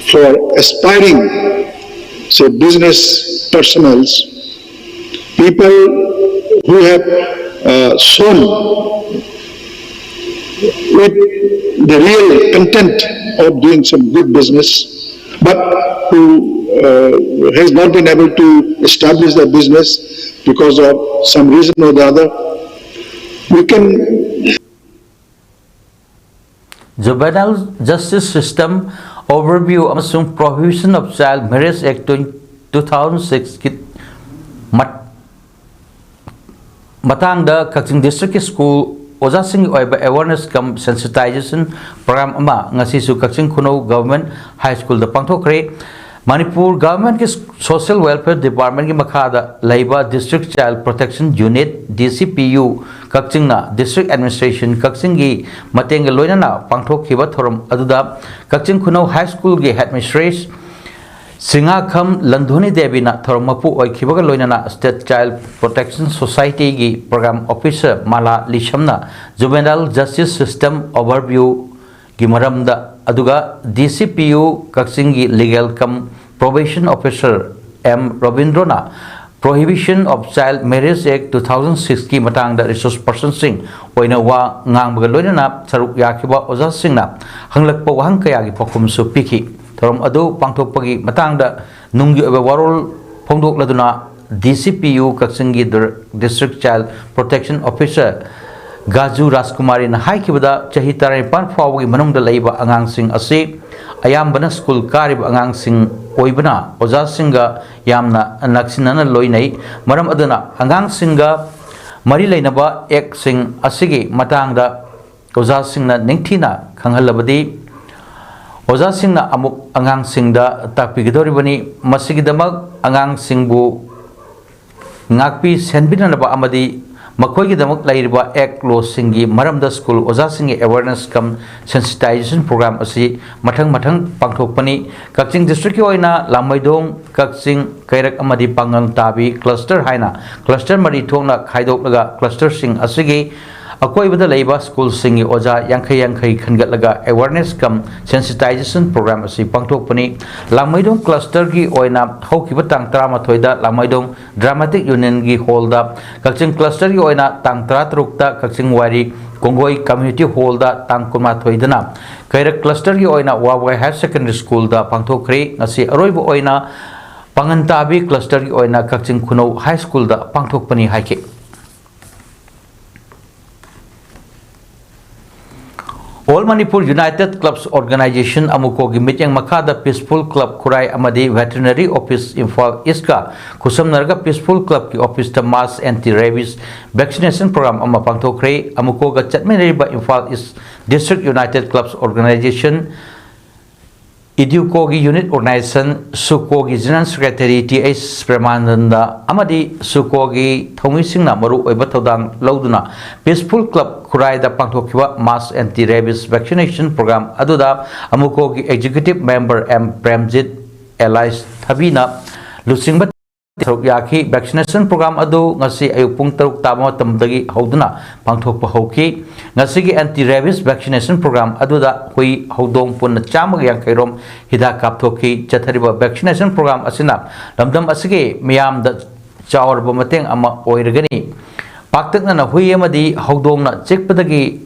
For aspiring, say, business personnels, people who have uh, shown with the real intent of doing some good business, but who uh, has not been able to establish their business because of some reason or the other, we can Juvenile Justice System Overview ꯑꯃꯁꯨꯡ Prohibition of Child Marriage Act two thousand sixꯀꯤ ꯃꯠ-, ꯃꯇꯥꯡꯗ ꯀꯛꯆꯤꯡ districtꯀꯤ school ꯑꯣꯖꯥꯁꯤꯡꯒꯤ ꯑꯣꯏꯕ awareness cum sensitization program ꯑꯃ ꯉꯁꯤꯁꯨ ꯀꯛꯆꯤꯡ ꯈꯨꯅꯧ Government High Schoolꯗ ꯄꯥꯡꯊꯣꯛꯈ꯭ꯔꯦ꯫ Manipur Governmentꯀꯤ Social Welfare Departmentꯀꯤ ꯃꯈꯥꯗ ꯂꯩꯕ District Child Protection Unit, DCPU, ꯀꯛꯆꯤꯡꯅ District Administration ꯀꯛꯆꯤꯡꯒꯤ ꯃꯇꯦꯡꯒ ꯂꯣꯏꯅꯅ ꯄꯥꯡꯊꯣꯛꯈꯤꯕ ꯊꯧꯔꯝ ꯑꯗꯨꯗ ꯀꯛꯆꯤꯡ ꯈꯨꯅꯧ High Schoolꯒꯤ Headmistress ꯁꯤꯡꯉꯥꯈꯝ ꯂꯟꯙꯣꯅꯤ ꯗꯦꯕꯤꯅ ꯊꯧꯔꯝ ꯃꯄꯨ ꯑꯣꯏꯈꯤꯕꯒ ꯂꯣꯏꯅꯅ State Child Protection Societyꯒꯤ Program Officer malai ꯂꯤꯁꯝꯅ Juvenile Justice System Overview ꯒꯤ ꯃꯔꯝꯗ, ꯑꯗꯨꯒ DCPU ꯀꯛꯆꯤꯡꯒꯤ Legal cum Probation Officer M ꯔꯕꯤꯟꯗ꯭ꯔꯣꯅ Prohibition of Child Marriage Act two thousand sixꯀꯤ ꯃꯇꯥꯡꯗ resource personꯁꯤꯡ ꯑꯣꯏꯅ ꯋꯥ ꯉꯥꯡꯕꯒ ꯂꯣꯏꯅꯅ ꯁꯔꯨꯛ ꯌꯥꯈꯤꯕ ꯑꯣꯖꯥꯁꯤꯡꯅ ꯍꯪꯂꯛꯄ ꯋꯥꯍꯪ ꯀꯌꯥꯒꯤ ꯄꯥꯎꯈꯨꯝꯁꯨ ꯄꯤꯈꯤ꯫ ꯊꯧꯔꯝ ꯑꯗꯨ ꯄꯥꯡꯊꯣꯛꯄꯒꯤ ꯃꯇꯥꯡꯗ ꯅꯨꯡꯒꯤ ꯑꯣꯏꯕ ꯋꯥꯔꯣꯜ ꯐꯣꯡꯗꯣꯛꯂꯗꯨꯅ DCPU ꯀꯛꯆꯤꯡꯒꯤ Dir-, District Child Protection Officer ꯒꯥꯖꯨ ꯔꯥꯖꯀꯨꯃꯥꯔꯤꯅ ꯍꯥꯏꯈꯤꯕꯗ, ꯆꯍꯤ ꯇꯔꯥꯅꯤꯄꯥꯟ ꯐꯥꯎꯕꯒꯤ ꯃꯅꯨꯡꯗ ꯂꯩꯕ ꯑꯉꯥꯡꯁꯤꯡ ꯑꯁꯤ ꯑꯌꯥꯝꯕꯅ school ꯀꯥꯔꯤꯕ ꯑꯉꯥꯡꯁꯤꯡ ꯑꯣꯏꯕꯅ ꯑꯣꯖꯥꯁꯤꯡꯒ ꯌꯥꯝꯅ ꯅꯛꯁꯤꯟꯅꯅ ꯂꯣꯏꯅꯩ꯫ ꯃꯔꯝ ꯑꯗꯨꯅ ꯑꯉꯥꯡꯁꯤꯡꯒ ꯃꯔꯤ ꯂꯩꯅꯕ actꯁꯤꯡ ꯑꯁꯤꯒꯤ ꯃꯇꯥꯡꯗ ꯑꯣꯖꯥꯁꯤꯡꯅ ꯅꯤꯡꯊꯤꯅ ꯈꯪꯍꯜꯂꯕꯗꯤ ꯑꯣꯖꯥꯁꯤꯡꯅ ꯑꯃꯨꯛ ꯑꯉꯥꯡꯁꯤꯡꯗ ꯇꯥꯛꯄꯤꯒꯗꯧꯔꯤꯕꯅꯤ꯫ ꯃꯁꯤꯒꯤꯗꯃꯛ ꯑꯉꯥꯡꯁꯤꯡꯕꯨ ꯉꯥꯛꯄꯤ ꯁꯦꯟꯕꯤꯅꯅꯕ ꯑꯃꯗꯤ ꯃꯈꯣꯏꯒꯤꯗꯃꯛ ꯂꯩꯔꯤꯕ ꯑꯦꯛ ꯂꯣꯁꯤꯡꯒꯤ ꯃꯔꯝꯗ ꯁ꯭ꯀꯨꯜ ꯑꯣꯖꯥꯁꯤꯡꯒꯤ awareness cum sensitization program ꯑꯁꯤ ꯃꯊꯪ ꯃꯊꯪ ꯄꯥꯡꯊꯣꯛꯄꯅꯤ꯫ ꯀꯛꯆꯤꯡ district ꯀꯤ ꯑꯣꯏꯅ ꯂꯥꯡꯃꯩꯗꯣꯡ, ꯀꯛꯆꯤꯡ, ꯀꯩꯔꯛ ꯑꯃꯗꯤ ꯄꯥꯡꯒꯜ ꯇꯥꯕꯤ cluster ꯍꯥꯏꯅ cluster ꯃꯔꯤ ꯊꯣꯛꯅ ꯈꯥꯏꯗꯣꯛꯂꯒ cluster ꯁꯤꯡ ꯑꯁꯤꯒꯤ ꯑꯀꯣꯏꯕꯗ ꯂꯩꯕ ꯁ꯭ꯀꯨꯜꯁꯤꯡꯒꯤ ꯑꯣꯖꯥ ꯌꯥꯡꯈꯩ ꯌꯥꯡꯈꯩ ꯈꯟꯒꯠꯂꯒ awareness cum sensitization program ꯑꯁꯤ ꯄꯥꯡꯊꯣꯛꯄꯅꯤ꯫ ꯂꯥꯡꯃꯩꯗꯣꯡ cluster ꯒꯤ ꯑꯣꯏꯅ ꯍꯧꯈꯤꯕ ꯇꯥꯡ ꯇꯔꯥꯃꯥꯊꯣꯏꯗ ꯂꯥꯡꯃꯩꯗꯣꯡ Dramatic Union ꯒꯤ hall ꯗ, ꯀꯛꯆꯤꯡ cluster ꯒꯤ ꯑꯣꯏꯅ ꯇꯥꯡ ꯇꯔꯥꯇꯔꯨꯛꯇ ꯀꯛꯆꯤꯡ ꯋꯥꯏꯔꯤ ꯀꯣꯡꯒꯣꯏ Community Hall ꯗ, ꯇꯥꯡ ꯀꯨꯟꯃꯥꯊꯣꯏꯗꯅ ꯀꯩꯔꯛ cluster ꯒꯤ ꯑꯣꯏꯅ ꯋꯥꯕꯒꯥꯏ Higher Secondary School ꯗ ꯄꯥꯡꯊꯣꯛꯈ꯭ꯔꯦ꯫ ꯉꯁꯤ ꯑꯔꯣꯏꯕ ꯑꯣꯏꯅ ꯄꯥꯡꯒꯟ ꯇꯥꯕꯤ cluster ꯒꯤ ꯑꯣꯏꯅ ꯀꯛꯆꯤꯡ ꯈꯨꯅꯧ High School ꯗ ꯄꯥꯡꯊꯣꯛꯄꯅꯤ ꯍꯥꯏꯈꯤ꯫ All Manipur United Clubs Organization, ꯑꯃꯨꯀꯣꯒꯤ ꯃꯤꯠꯌꯦꯡ ꯃꯈꯥꯗ Peaceful Club ꯈꯨꯔꯥꯏ ꯑꯃꯗꯤ Veterinary Office Imphal ꯏꯁꯀ ꯈꯨꯠꯁꯝꯅꯔꯒ Peaceful Club ꯀꯤ office ꯇ mass anti rabies vaccination program ꯑꯃ ꯄꯥꯡꯊꯣꯛꯈ꯭ꯔꯦ꯫ ꯑꯃꯨꯀꯣꯒ ꯆꯠꯃꯤꯟꯅꯔꯤꯕ Imphal East District United Clubs Organization, ꯏꯗ꯭ꯌꯨꯀꯣꯒꯤ unit organization, ꯁꯨꯀꯣꯒꯤ General Secretary T H Premananda ꯑꯃꯗꯤ ꯁꯨꯀꯣꯒꯤ ꯊꯧꯃꯤꯁꯤꯡꯅ ꯃꯔꯨꯑꯣꯏꯕ ꯊꯧꯗꯥꯡ ꯂꯧꯗꯨꯅ Peaceful Club ꯈꯨꯔꯥꯏꯗ ꯄꯥꯡꯊꯣꯛꯈꯤꯕ mass anti rabies vaccination program ꯑꯗꯨꯗ ꯑꯃꯨꯀꯣꯒꯤ Executive Member M Premjit, alias ꯊꯕꯤꯅ ꯂꯨꯆꯤꯡꯕ ꯁꯔꯨꯛ ꯌꯥꯈꯤ꯫ Vaccination program ꯑꯗꯨ ꯉꯁꯤ ꯑꯌꯨꯛ ꯄꯨꯡ ꯇꯔꯨꯛ ꯇꯥꯕ ꯃꯇꯝꯗꯒꯤ ꯍꯧꯗꯨꯅ ꯄꯥꯡꯊꯣꯛꯄ ꯍꯧꯈꯤ꯫ ꯉꯁꯤꯒꯤ anti rabies vaccination program ꯑꯗꯨꯗ ꯍꯨꯏ, ꯍꯧꯗꯣꯡ ꯄꯨꯟꯅ ꯆꯥꯝꯃꯒ ꯌꯥꯡꯈꯩ ꯔꯣꯝ ꯍꯤꯗꯥꯛ ꯀꯥꯞꯊꯣꯛꯈꯤ꯫ ꯆꯠꯊꯔꯤꯕ vaccination program ꯑꯁꯤꯅ ꯂꯝꯗꯝ ꯑꯁꯤꯒꯤ ꯃꯤꯌꯥꯝꯗ ꯆꯥꯎꯔꯕ ꯃꯇꯦꯡ ꯑꯃ ꯑꯣꯏꯔꯒꯅꯤ꯫ ꯄꯥꯛꯇꯛꯅꯅ ꯍꯨꯏ ꯑꯃꯗꯤ ꯍꯧꯗꯣꯡꯅ ꯆꯤꯛꯄꯗꯒꯤ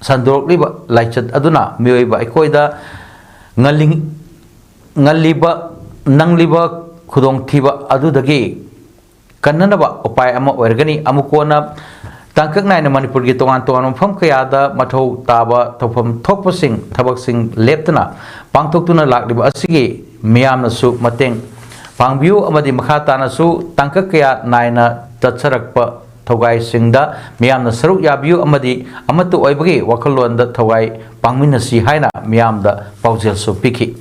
ꯁꯟꯗꯣꯔꯛꯂꯤꯕ ꯂꯥꯏꯆꯠ ꯑꯗꯨꯅ ꯃꯤꯑꯣꯏꯕ ꯑꯩꯈꯣꯏꯗ ꯉꯜꯂꯤ-, ꯉꯜꯂꯤꯕ, ꯅꯪꯂꯤꯕ ꯈꯨꯗꯣꯡꯊꯤꯕ ꯑꯗꯨꯗꯒꯤ ꯀꯟꯅꯅꯕ ꯎꯄꯥꯏ ꯑꯃ ꯑꯣꯏꯔꯒꯅꯤ꯫ ꯑꯃꯨꯛ ꯀꯣꯟꯅ ꯇꯥꯡꯀꯛ ꯅꯥꯏꯅ ꯃꯅꯤꯄꯨꯔꯒꯤ ꯇꯣꯉꯥꯟ ꯇꯣꯉꯥꯟꯕ ꯃꯐꯝ ꯀꯌꯥꯗ ꯃꯊꯧ ꯇꯥꯕ ꯇꯧꯐꯝ ꯊꯣꯛꯄꯁꯤꯡ, ꯊꯕꯛꯁꯤꯡ ꯂꯦꯞꯇꯅ ꯄꯥꯡꯊꯣꯛꯇꯨꯅ ꯂꯥꯛꯂꯤꯕ ꯑꯁꯤꯒꯤ ꯃꯤꯌꯥꯝꯅꯁꯨ ꯃꯇꯦꯡ ꯄꯥꯡꯕꯤꯌꯨ ꯑꯃꯗꯤ ꯃꯈꯥ ꯇꯥꯅꯁꯨ ꯇꯥꯡꯀꯛ ꯀꯌꯥ ꯅꯥꯏꯅ ꯆꯠꯊꯔꯛꯄ ꯊꯧꯒꯥꯏꯁꯤꯡꯗ ꯃꯤꯌꯥꯝꯅ ꯁꯔꯨꯛ ꯌꯥꯕꯤꯌꯨ ꯑꯃꯗꯤ ꯑꯃꯠꯇ ꯑꯣꯏꯕꯒꯤ ꯋꯥꯈꯜꯂꯣꯟꯗ ꯊꯧꯒꯥꯏ ꯄꯥꯡꯃꯤꯟꯅꯁꯤ ꯍꯥꯏꯅ ꯃꯤꯌꯥꯝꯗ ꯄꯥꯎꯖꯦꯜꯁꯨ ꯄꯤꯈꯤ꯫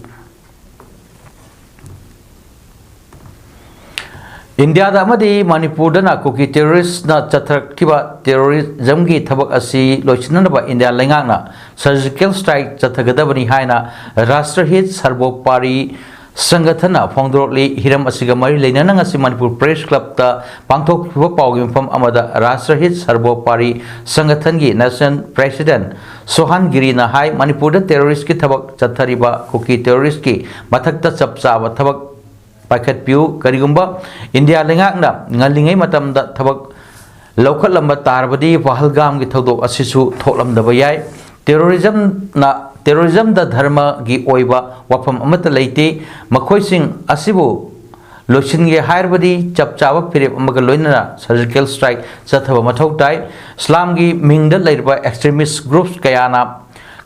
ꯏꯟꯗꯤꯌꯥꯗ ꯑꯃꯗꯤ ꯃꯅꯤꯄꯨꯔꯗꯅ ꯀꯨꯀꯤ ꯇꯦꯔꯣꯔꯤꯁꯅ ꯆꯠꯊꯔꯛꯈꯤꯕ ꯇꯦꯔꯣꯔꯤꯖꯝꯒꯤ ꯊꯕꯛ ꯑꯁꯤ ꯂꯣꯏꯁꯤꯟꯅꯅꯕ ꯏꯟꯗꯤꯌꯥ ꯂꯩꯉꯥꯛꯅ ꯁꯔꯖꯤꯀꯦꯜ ꯁ꯭ꯇ꯭ꯔꯥꯏꯛ ꯆꯠꯊꯒꯗꯕꯅꯤ ꯍꯥꯏꯅ ꯔꯥꯁꯇ꯭ꯔꯍꯤꯠ ꯁꯔꯕꯣꯄꯥꯔꯤ ꯁꯪꯒꯊꯟꯅ ꯐꯣꯡꯗꯣꯔꯛꯂꯤ꯫ ꯍꯤꯔꯝ ꯑꯁꯤꯒ ꯃꯔꯤ ꯂꯩꯅꯅ ꯉꯁꯤ ꯃꯅꯤꯄꯨꯔ ꯄ꯭ꯔꯦꯁ ꯀ꯭ꯂꯕꯇ ꯄꯥꯡꯊꯣꯛꯈꯤꯕ ꯄꯥꯎꯒꯤ ꯃꯐꯝ ꯑꯃꯗ ꯔꯥꯁꯇ꯭ꯔꯍꯤꯠ ꯁꯔꯕꯣꯄꯥꯔꯤ ꯁꯪꯒꯊꯟꯒꯤ ꯅꯦꯁꯅꯦꯜ ꯄ꯭ꯔꯦꯁꯤꯗꯦꯟ ꯁꯣꯍꯥꯟ ꯒꯤꯔꯤꯅ ꯍꯥꯏ, ꯃꯅꯤꯄꯨꯔꯗ ꯇꯦꯔꯣꯔꯤꯁꯀꯤ ꯊꯕꯛ ꯆꯠꯊꯔꯤꯕ ꯀꯨꯀꯤ ꯇꯦꯔꯣꯔꯤꯁꯀꯤ ꯃꯊꯛꯇ ꯆꯞ ꯆꯥꯕ ꯊꯕꯛ ꯄꯥꯏꯈꯠꯄꯤꯌꯨ꯫ ꯀꯔꯤꯒꯨꯝꯕ ꯏꯟꯗꯤꯌꯥ ꯂꯩꯉꯥꯛꯅ ꯉꯜꯂꯤꯉꯩ ꯃꯇꯝꯗ ꯊꯕꯛ ꯂꯧꯈꯠꯂꯝꯕ ꯇꯥꯔꯕꯗꯤ ꯄꯍꯜꯒꯥꯝꯒꯤ ꯊꯧꯗꯣꯛ ꯑꯁꯤꯁꯨ ꯊꯣꯛꯂꯝꯗꯕ ꯌꯥꯏ꯫ ꯇꯦꯔꯣꯔꯤꯖꯝꯅ, ꯇꯦꯔꯣꯔꯤꯖꯝꯗ ꯙꯔꯃꯒꯤ ꯑꯣꯏꯕ ꯋꯥꯐꯝ ꯑꯃꯠꯇ ꯂꯩꯇꯦ꯫ ꯃꯈꯣꯏꯁꯤꯡ ꯑꯁꯤꯕꯨ ꯂꯣꯏꯁꯤꯟꯒꯦ ꯍꯥꯏꯔꯕꯗꯤ ꯆꯞ ꯆꯥꯕ ꯐꯤꯔꯦꯞ ꯑꯃꯒ ꯂꯣꯏꯅꯅ ꯁꯔꯖꯤꯀꯦꯜ ꯁ꯭ꯇ꯭ꯔꯥꯏꯛ ꯆꯠꯊꯕ ꯃꯊꯧ ꯇꯥꯏ꯫ ꯏꯁꯂꯥꯝꯒꯤ ꯃꯤꯡꯗ ꯂꯩꯔꯤꯕ ꯑꯦꯛꯁꯇ꯭ꯔꯤꯃꯤꯁ ꯒ꯭ꯔꯨꯞꯁ ꯀꯌꯥꯅ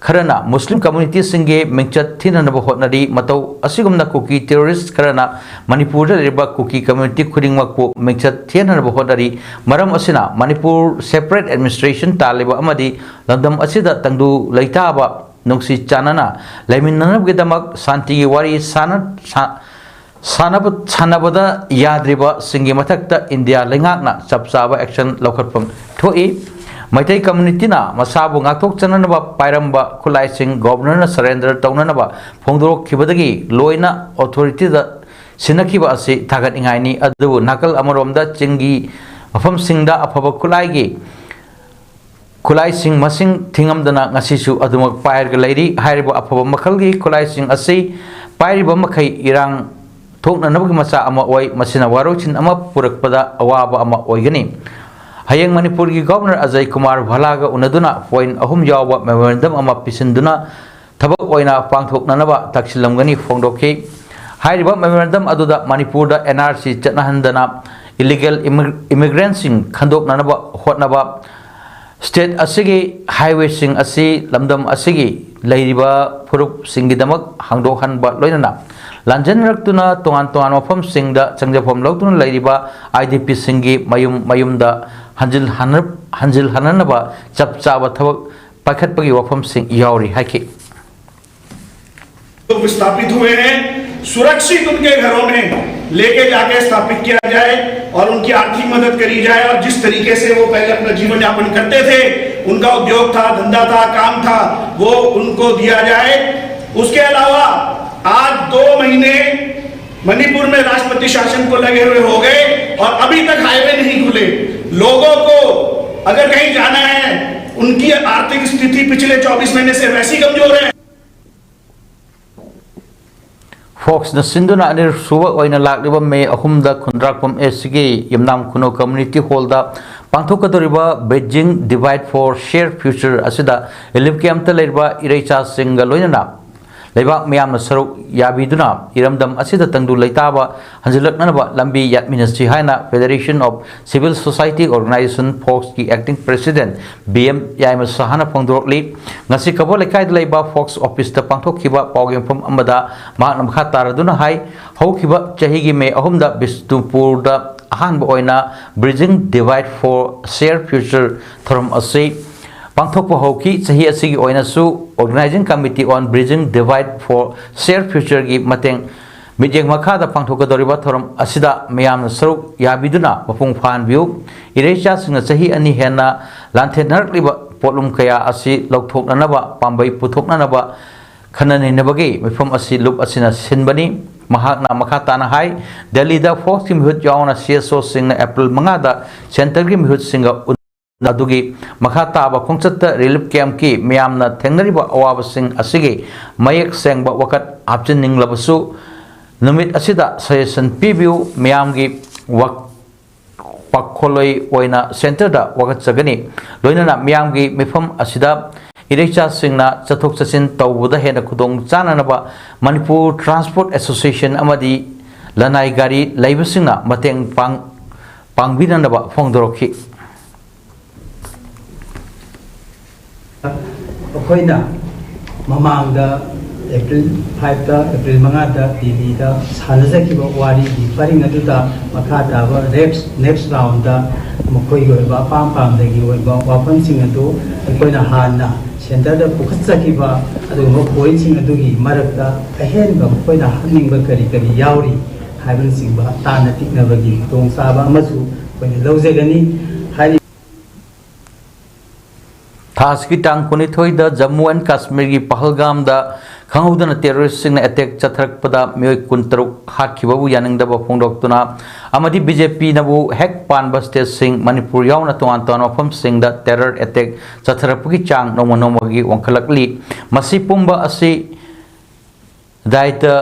ꯈꯔꯅ ꯃꯨꯁꯂꯤꯝ ꯀꯝꯃ꯭ꯌꯨꯅꯤꯇꯤꯁꯤꯡꯒꯤ ꯃꯤꯡꯆꯠ ꯊꯤꯅꯅꯕ ꯍꯣꯠꯅꯔꯤ꯫ ꯃꯇꯧ ꯑꯁꯤꯒꯨꯝꯅ ꯀꯨꯀꯤ ꯇꯦꯔꯣꯔꯤꯁ꯭ꯠ ꯈꯔꯅ ꯃꯅꯤꯄꯨꯔꯗ ꯂꯩꯔꯤꯕ ꯀꯨꯀꯤ ꯀꯝꯃ꯭ꯌꯨꯅꯤꯇꯤ ꯈꯨꯗꯤꯡꯃꯛꯄꯨ ꯃꯤꯡꯆꯠ ꯊꯤꯍꯟꯅꯕ ꯍꯣꯠꯅꯔꯤ꯫ ꯃꯔꯝ ꯑꯁꯤꯅ ꯃꯅꯤꯄꯨꯔ ꯁꯦꯄꯔꯦꯠ ꯑꯦꯗꯃꯤꯅꯤꯁꯇ꯭ꯔꯦꯁꯟ ꯇꯥꯜꯂꯤꯕ ꯑꯃꯗꯤ ꯂꯝꯗꯝ ꯑꯁꯤꯗ ꯇꯪꯗꯨ ꯂꯩꯇꯥꯕ ꯅꯨꯡꯁꯤ ꯆꯥꯟꯅꯅ ꯂꯩꯃꯤꯟꯅꯅꯕꯒꯤꯗꯃꯛ ꯁꯥꯟꯇꯤꯒꯤ ꯋꯥꯔꯤ ꯁꯥꯟꯅ-, ꯁꯥ-, ꯁꯥꯟꯅꯕ-, ꯁꯥꯟꯅꯕꯗ ꯌꯥꯗ꯭ꯔꯤꯕꯁꯤꯡꯒꯤ ꯃꯊꯛꯇ ꯏꯟꯗꯤꯌꯥ ꯂꯩꯉꯥꯛꯅ ꯆꯞ ꯆꯥꯕ ꯑꯦꯛꯁꯟ ꯂꯧꯈꯠꯐꯝ ꯊꯣꯛꯏ꯫ ꯃꯩꯇꯩ ꯀꯝꯃ꯭ꯌꯨꯅꯤꯇꯤꯅ ꯃꯁꯥꯕꯨ ꯉꯥꯛꯊꯣꯛꯆꯅꯅꯕ ꯄꯥꯏꯔꯝꯕ ꯈꯨꯠꯂꯥꯏꯁꯤꯡ ꯒꯣꯕꯔꯅꯔꯅ ꯁꯔꯦꯟꯗꯔ ꯇꯧꯅꯅꯕ ꯐꯣꯡꯗꯣꯔꯛꯈꯤꯕꯗꯒꯤ ꯂꯣꯏꯅ ꯑꯣꯊꯣꯔꯤꯇꯤꯗ ꯁꯤꯟꯅꯈꯤꯕ ꯑꯁꯤ ꯊꯥꯒꯠꯅꯤꯡꯉꯥꯏꯅꯤ꯫ ꯑꯗꯨꯕꯨ ꯅꯥꯀꯜ ꯑꯃꯔꯣꯝꯗ ꯆꯤꯡꯒꯤ ꯃꯐꯝꯁꯤꯡꯗ ꯑꯐꯕ ꯈꯨꯠꯂꯥꯏꯒꯤ ꯈꯨꯠꯂꯥꯏꯁꯤꯡ ꯃꯁꯤꯡ ꯊꯤꯉꯝꯗꯅ ꯉꯁꯤꯁꯨ ꯑꯗꯨꯃꯛ ꯄꯥꯏꯔꯒ ꯂꯩꯔꯤ꯫ ꯍꯥꯏꯔꯤꯕ ꯑꯐꯕ ꯃꯈꯜꯒꯤ ꯈꯨꯠꯂꯥꯏꯁꯤꯡ ꯑꯁꯤ ꯄꯥꯏꯔꯤꯕ ꯃꯈꯩ ꯏꯔꯥꯡ ꯊꯣꯛꯅꯅꯕꯒꯤ ꯃꯆꯥꯛ ꯑꯃ ꯑꯣꯏ꯫ ꯃꯁꯤꯅ ꯋꯥꯔꯣꯏꯁꯤꯟ ꯑꯃ ꯄꯨꯔꯛꯄꯗ ꯑꯋꯥꯕ ꯑꯃ ꯑꯣꯏꯒꯅꯤ꯫ ꯍꯌꯦꯡ ꯃꯅꯤꯄꯨꯔꯒꯤ ꯒꯣꯕꯔꯅꯔ ꯑꯖꯌ ꯀꯨꯃꯥꯔ ꯚꯂꯥꯒ ꯎꯅꯗꯨꯅ ꯄꯣꯏꯟꯠ ꯑꯍꯨꯝ ꯌꯥꯎꯕ ꯃꯦꯃꯣꯔꯦꯟꯗꯝ ꯑꯃ ꯄꯤꯁꯤꯟꯗꯨꯅ ꯊꯕꯛ ꯑꯣꯏꯅ ꯄꯥꯡꯊꯣꯛꯅꯅꯕ ꯇꯛꯁꯤꯜꯂꯝꯒꯅꯤ ꯐꯣꯡꯗꯣꯛꯈꯤ꯫ ꯍꯥꯏꯔꯤꯕ ꯃꯦꯃꯣꯔꯦꯟꯗꯝ ꯑꯗꯨꯗ ꯃꯅꯤꯄꯨꯔꯗ ꯑꯦꯟ ꯑꯥꯔ ꯁꯤ ꯆꯠꯅꯍꯟꯗꯅ ꯏꯂꯤꯒꯦꯜ ꯏꯃꯤ-, ꯏꯃꯤꯒ꯭ꯔꯦꯟꯁꯤꯡ ꯈꯟꯗꯣꯛꯅꯅꯕ ꯍꯣꯠꯅꯕ, ꯁ꯭ꯇꯦꯠ ꯑꯁꯤꯒꯤ ꯍꯥꯏꯋꯦꯁꯤꯡ ꯑꯁꯤ ꯂꯝꯗꯝ ꯑꯁꯤꯒꯤ ꯂꯩꯔꯤꯕ ꯐꯨꯔꯨꯞꯁꯤꯡꯒꯤꯗꯃꯛ ꯍꯥꯡꯗꯣꯛꯍꯟꯕ, ꯂꯣꯏꯅꯅ ꯂꯥꯟꯖꯦꯟꯅꯔꯛꯇꯨꯅ ꯇꯣꯉꯥꯟ ꯇꯣꯉꯥꯟꯕ ꯃꯐꯝꯁꯤꯡꯗ ꯆꯪꯖꯐꯝ ꯂꯧꯗꯨꯅ ꯂꯩꯔꯤꯕ ꯑꯥꯏ ꯗꯤ ꯄꯤꯁꯤꯡꯒꯤ ꯃꯌꯨꯝ ꯃꯌꯨꯝꯗ ꯍꯟꯖꯤꯜꯍꯟꯅ-, ꯍꯟꯖꯤꯜꯍꯟꯅꯅꯕ ꯆꯞ ꯆꯥꯕ ꯊꯕꯛ ꯄꯥꯏꯈꯠꯄꯒꯤ ꯋꯥꯐꯝꯁꯤꯡ ꯌꯥꯎꯔꯤ ꯍꯥꯏꯈꯤ꯫ तो विस्थापित हुए हैं, सुरक्षित उनके घरों में लेके जाके स्थापित किया जाए और उनकी आर्थिक मदद करी जाए और जिस तरीके से वो पहले अपना जीवन यापन करते थे, उनका उद्योग था, धंधा था, काम था, वो उनको दिया जाए। उसके अलावा आज दो महीने मणिपुर में राष्ट्रपति शासन को लगे हुए हो गए और अभी तक हाईवे नहीं खुले। लोगों को अगर कहीं जाना है, उनकी आर्थिक स्थिति पिछले चौबीस महीने से वैसी कमजोर है। ꯐꯣꯛꯁꯅ ꯁꯤꯟꯗꯨꯅ ꯑꯅꯤꯔꯛ ꯁꯨꯕ ꯑꯣꯏꯅ ꯂꯥꯛꯂꯤꯕ ꯃꯦ ꯑꯍꯨꯝꯗ ꯈꯨꯟꯗ꯭ꯔꯥꯛꯄꯝ ꯑꯦꯁꯤꯒꯤ ꯌꯨꯝꯅꯥꯝ ꯈꯨꯅꯧ ꯀꯝꯃ꯭ꯌꯨꯅꯤꯇꯤ ꯍꯣꯜꯗ ꯄꯥꯡꯊꯣꯛꯀꯗꯧꯔꯤꯕ Bridging Divide for Share Future ꯑꯁꯤꯗ ꯔꯤꯂꯤꯐ ꯀꯦꯝꯞꯇ ꯂꯩꯔꯤꯕ ꯏꯔꯩꯆꯥꯁꯤꯡꯒ ꯂꯣꯏꯅꯅ ꯂꯩꯕꯥꯛ ꯃꯤꯌꯥꯝꯅ ꯁꯔꯨꯛ ꯌꯥꯕꯤꯗꯨꯅ ꯏꯔꯝꯗꯝ ꯑꯁꯤꯗ ꯇꯪꯗꯨ ꯂꯩꯇꯥꯕ ꯍꯟꯖꯤꯜꯂꯛꯅꯅꯕ ꯂꯝꯕꯤ ꯌꯥꯠꯃꯤꯟꯅꯁꯤ ꯍꯥꯏꯅ Federation of Civil Society Organization, ꯐꯣꯛꯁꯀꯤ acting president B M Yaima ꯁꯍꯥꯅ ꯐꯣꯡꯗꯣꯔꯛꯂꯤ꯫ ꯉꯁꯤ ꯀꯕꯣ ꯂꯩꯀꯥꯏꯗ ꯂꯩꯕ ꯐꯣꯛꯁ ꯑꯣꯐꯤꯁꯇ ꯄꯥꯡꯊꯣꯛꯈꯤꯕ ꯄꯥꯎ ꯌꯦꯡꯐꯝ ꯑꯃꯗ ꯃꯍꯥꯛꯅ ꯃꯈꯥ ꯇꯥꯔꯗꯨꯅ ꯍꯥꯏ, ꯍꯧꯈꯤꯕ ꯆꯍꯤꯒꯤ ꯃꯦ ꯑꯍꯨꯝꯗ ꯕꯤꯁꯅꯨꯄꯨꯔꯗ ꯑꯍꯥꯟꯕ ꯑꯣꯏꯅ Bridging Divide for Share Future ꯊꯧꯔꯝ ꯑꯁꯤ ꯄꯥꯡꯊꯣꯛꯄ ꯍꯧꯈꯤ꯫ ꯆꯍꯤ ꯑꯁꯤꯒꯤ ꯑꯣꯏꯅꯁꯨ Organizing Committee on Bridging Divide for Share Futureꯒꯤ ꯃꯇꯦꯡ ꯃꯤꯠꯌꯦꯡ ꯃꯈꯥꯗ ꯄꯥꯡꯊꯣꯛꯀꯗꯧꯔꯤꯕ ꯊꯧꯔꯝ ꯑꯁꯤꯗ ꯃꯤꯌꯥꯝꯅ ꯁꯔꯨꯛ ꯌꯥꯕꯤꯗꯨꯅ ꯃꯄꯨꯡ ꯐꯥꯍꯟꯕꯤꯌꯨ꯫ ꯏꯔꯩꯆꯥꯁꯤꯡꯅ ꯆꯍꯤ ꯑꯅꯤ ꯍꯦꯟꯅ ꯂꯥꯟꯊꯦꯡꯅꯔꯛꯂꯤꯕ ꯄꯣꯠꯂꯨꯝ ꯀꯌꯥ ꯑꯁꯤ ꯂꯧꯊꯣꯛꯅꯅꯕ, ꯄꯥꯝꯕꯩ ꯄꯨꯊꯣꯛꯅꯅꯕ ꯈꯟꯅ ꯅꯩꯅꯕꯒꯤ ꯃꯤꯐꯝ ꯑꯁꯤ ꯂꯨꯞ ꯑꯁꯤꯅ ꯁꯤꯟꯕꯅꯤ꯫ ꯃꯍꯥꯛꯅ ꯃꯈꯥ ꯇꯥꯅ ꯍꯥꯏ, ꯗꯦꯜꯂꯤꯗ ꯐꯣꯛꯁꯀꯤ ꯃꯤꯍꯨꯠ ꯌꯥꯎꯅ ꯁꯤ ꯑꯦꯁ ꯑꯣꯁꯤꯡꯅ ꯑꯦꯄ꯭ꯔꯤꯜ ꯃꯉꯥꯗ ꯁꯦꯟꯇꯔꯒꯤ ꯃꯤꯍꯨꯠꯁꯤꯡꯒ ꯎꯟ ꯑꯗꯨꯒꯤ ꯃꯈꯥ ꯇꯥꯕ ꯈꯣꯡꯆꯠꯇ ꯔꯤꯂꯤꯐ ꯀꯦꯝꯞꯀꯤ ꯃꯤꯌꯥꯝꯅ ꯊꯦꯡꯅꯔꯤꯕ ꯑꯋꯥꯕꯁꯤꯡ ꯑꯁꯤꯒꯤ ꯃꯌꯦꯛ ꯁꯦꯡꯕ ꯋꯥꯀꯠ ꯍꯥꯞꯆꯤꯟꯅꯤꯡꯂꯕꯁꯨ, ꯅꯨꯃꯤꯠ ꯑꯁꯤꯗ ꯁꯖꯦꯁꯟ ꯄꯤꯕꯤꯌꯨ꯫ ꯃꯤꯌꯥꯝꯒꯤ ꯋꯥꯛ-, ꯄꯥꯈꯣꯜꯂꯣꯏ ꯑꯣꯏꯅ ꯁꯦꯟꯇꯔꯗ ꯋꯥꯀꯠꯆꯒꯅꯤ꯫ ꯂꯣꯏꯅꯅ ꯃꯤꯌꯥꯝꯒꯤ ꯃꯤꯐꯝ ꯑꯁꯤꯗ ꯏꯔꯩꯆꯥꯁꯤꯡꯅ ꯆꯠꯊꯣꯛ ꯆꯠꯁꯤꯟ ꯇꯧꯕꯗ ꯍꯦꯟꯅ ꯈꯨꯗꯣꯡ ꯆꯥꯅꯅꯕ ꯃꯅꯤꯄꯨꯔ ꯇ꯭ꯔꯥꯟꯁꯄꯣꯔꯠ ꯑꯦꯁꯣꯁꯤꯌꯦꯁꯟ ꯑꯃꯗꯤ ꯂꯅꯥꯏ ꯒꯥꯔꯤ ꯂꯩꯕꯁꯤꯡꯅ ꯃꯇꯦꯡ ꯄꯥꯡ-, ꯄꯥꯡꯕꯤꯅꯅꯕ ꯐꯣꯡꯗꯣꯔꯛꯈꯤ꯫ ꯑꯩꯈꯣꯏꯅ ꯃꯃꯥꯡꯗ ꯑꯦꯄ꯭ꯔꯤꯜ ꯐꯥꯏꯚꯇ, ꯑꯦꯄ꯭ꯔꯤꯜ ꯃꯉꯥꯗ ꯗꯤꯜꯂꯤꯗ ꯁꯥꯟꯅꯖꯈꯤꯕ ꯋꯥꯔꯤꯒꯤ ꯄꯔꯤꯡ ꯑꯗꯨꯗ ꯃꯈꯥ ꯇꯥꯕ ꯔꯦꯞꯁ ꯅꯦꯛꯁ ꯔꯥꯎꯟꯗ ꯃꯈꯣꯏꯒꯤ ꯑꯣꯏꯕ ꯑꯄꯥꯝ ꯄꯥꯝꯗꯒꯤ ꯑꯣꯏꯕ ꯋꯥꯐꯝꯁꯤꯡ ꯑꯗꯨ ꯑꯩꯈꯣꯏꯅ ꯍꯥꯟꯅ ꯁꯦꯟꯇꯔꯗ ꯄꯨꯈꯠꯆꯈꯤꯕ ꯑꯗꯨꯒꯨꯝꯕ ꯄꯣꯏꯟꯠꯁꯤꯡ ꯑꯗꯨꯒꯤ ꯃꯔꯛꯇ ꯑꯍꯦꯟꯕ ꯃꯈꯣꯏꯅ ꯍꯥꯞꯅꯤꯡꯕ ꯀꯔꯤ ꯀꯔꯤ ꯌꯥꯎꯔꯤ ꯍꯥꯏꯕꯅꯆꯤꯡꯕ ꯇꯥꯟꯅ ꯇꯤꯛꯅꯕꯒꯤ ꯈꯨꯗꯣꯡꯆꯥꯕ ꯑꯃꯁꯨ ꯑꯩꯈꯣꯏꯅ ꯂꯧꯖꯒꯅꯤ꯫ ꯍꯥꯏꯔꯤꯕ ꯊꯥ ꯑꯁꯤꯒꯤ ꯇꯥꯡ ꯀꯨꯟꯅꯤꯊꯣꯏꯗ ꯖꯝꯃꯨ ꯑꯦꯟ ꯀꯥꯁꯃꯤꯔꯒꯤ ꯄꯍꯜꯒꯥꯝꯗ ꯈꯪꯍꯧꯗꯅ ꯇꯦꯔꯣꯔꯤꯁꯁꯤꯡꯅ ꯑꯦꯇꯦꯛ ꯆꯠꯊꯔꯛꯄꯗ ꯃꯤꯑꯣꯏ ꯀꯨꯟꯇꯔꯨꯛ ꯍꯥꯠꯈꯤꯕꯕꯨ ꯌꯥꯅꯤꯡꯗꯕ ꯐꯣꯡꯗꯣꯛꯇꯨꯅ ꯑꯃꯗꯤ ꯕꯤ ꯖꯦ ꯄꯤꯅꯕꯨ ꯍꯦꯛ ꯄꯥꯟꯕ ꯁ꯭ꯇꯦꯠꯁꯤꯡ ꯃꯅꯤꯄꯨꯔ ꯌꯥꯎꯅ ꯇꯣꯉꯥꯟ ꯇꯣꯉꯥꯟꯕ ꯃꯐꯝꯁꯤꯡꯗ ꯇꯦꯔꯔ ꯑꯦꯇꯦꯛ ꯆꯠꯊꯔꯛꯄꯒꯤ ꯆꯥꯡ ꯅꯣꯡꯃ ꯅꯣꯡꯃꯒꯤ ꯋꯥꯡꯈꯠꯂꯛꯂꯤ꯫ ꯃꯁꯤ ꯄꯨꯝꯕ ꯑꯁꯤ ꯗꯥꯏꯇ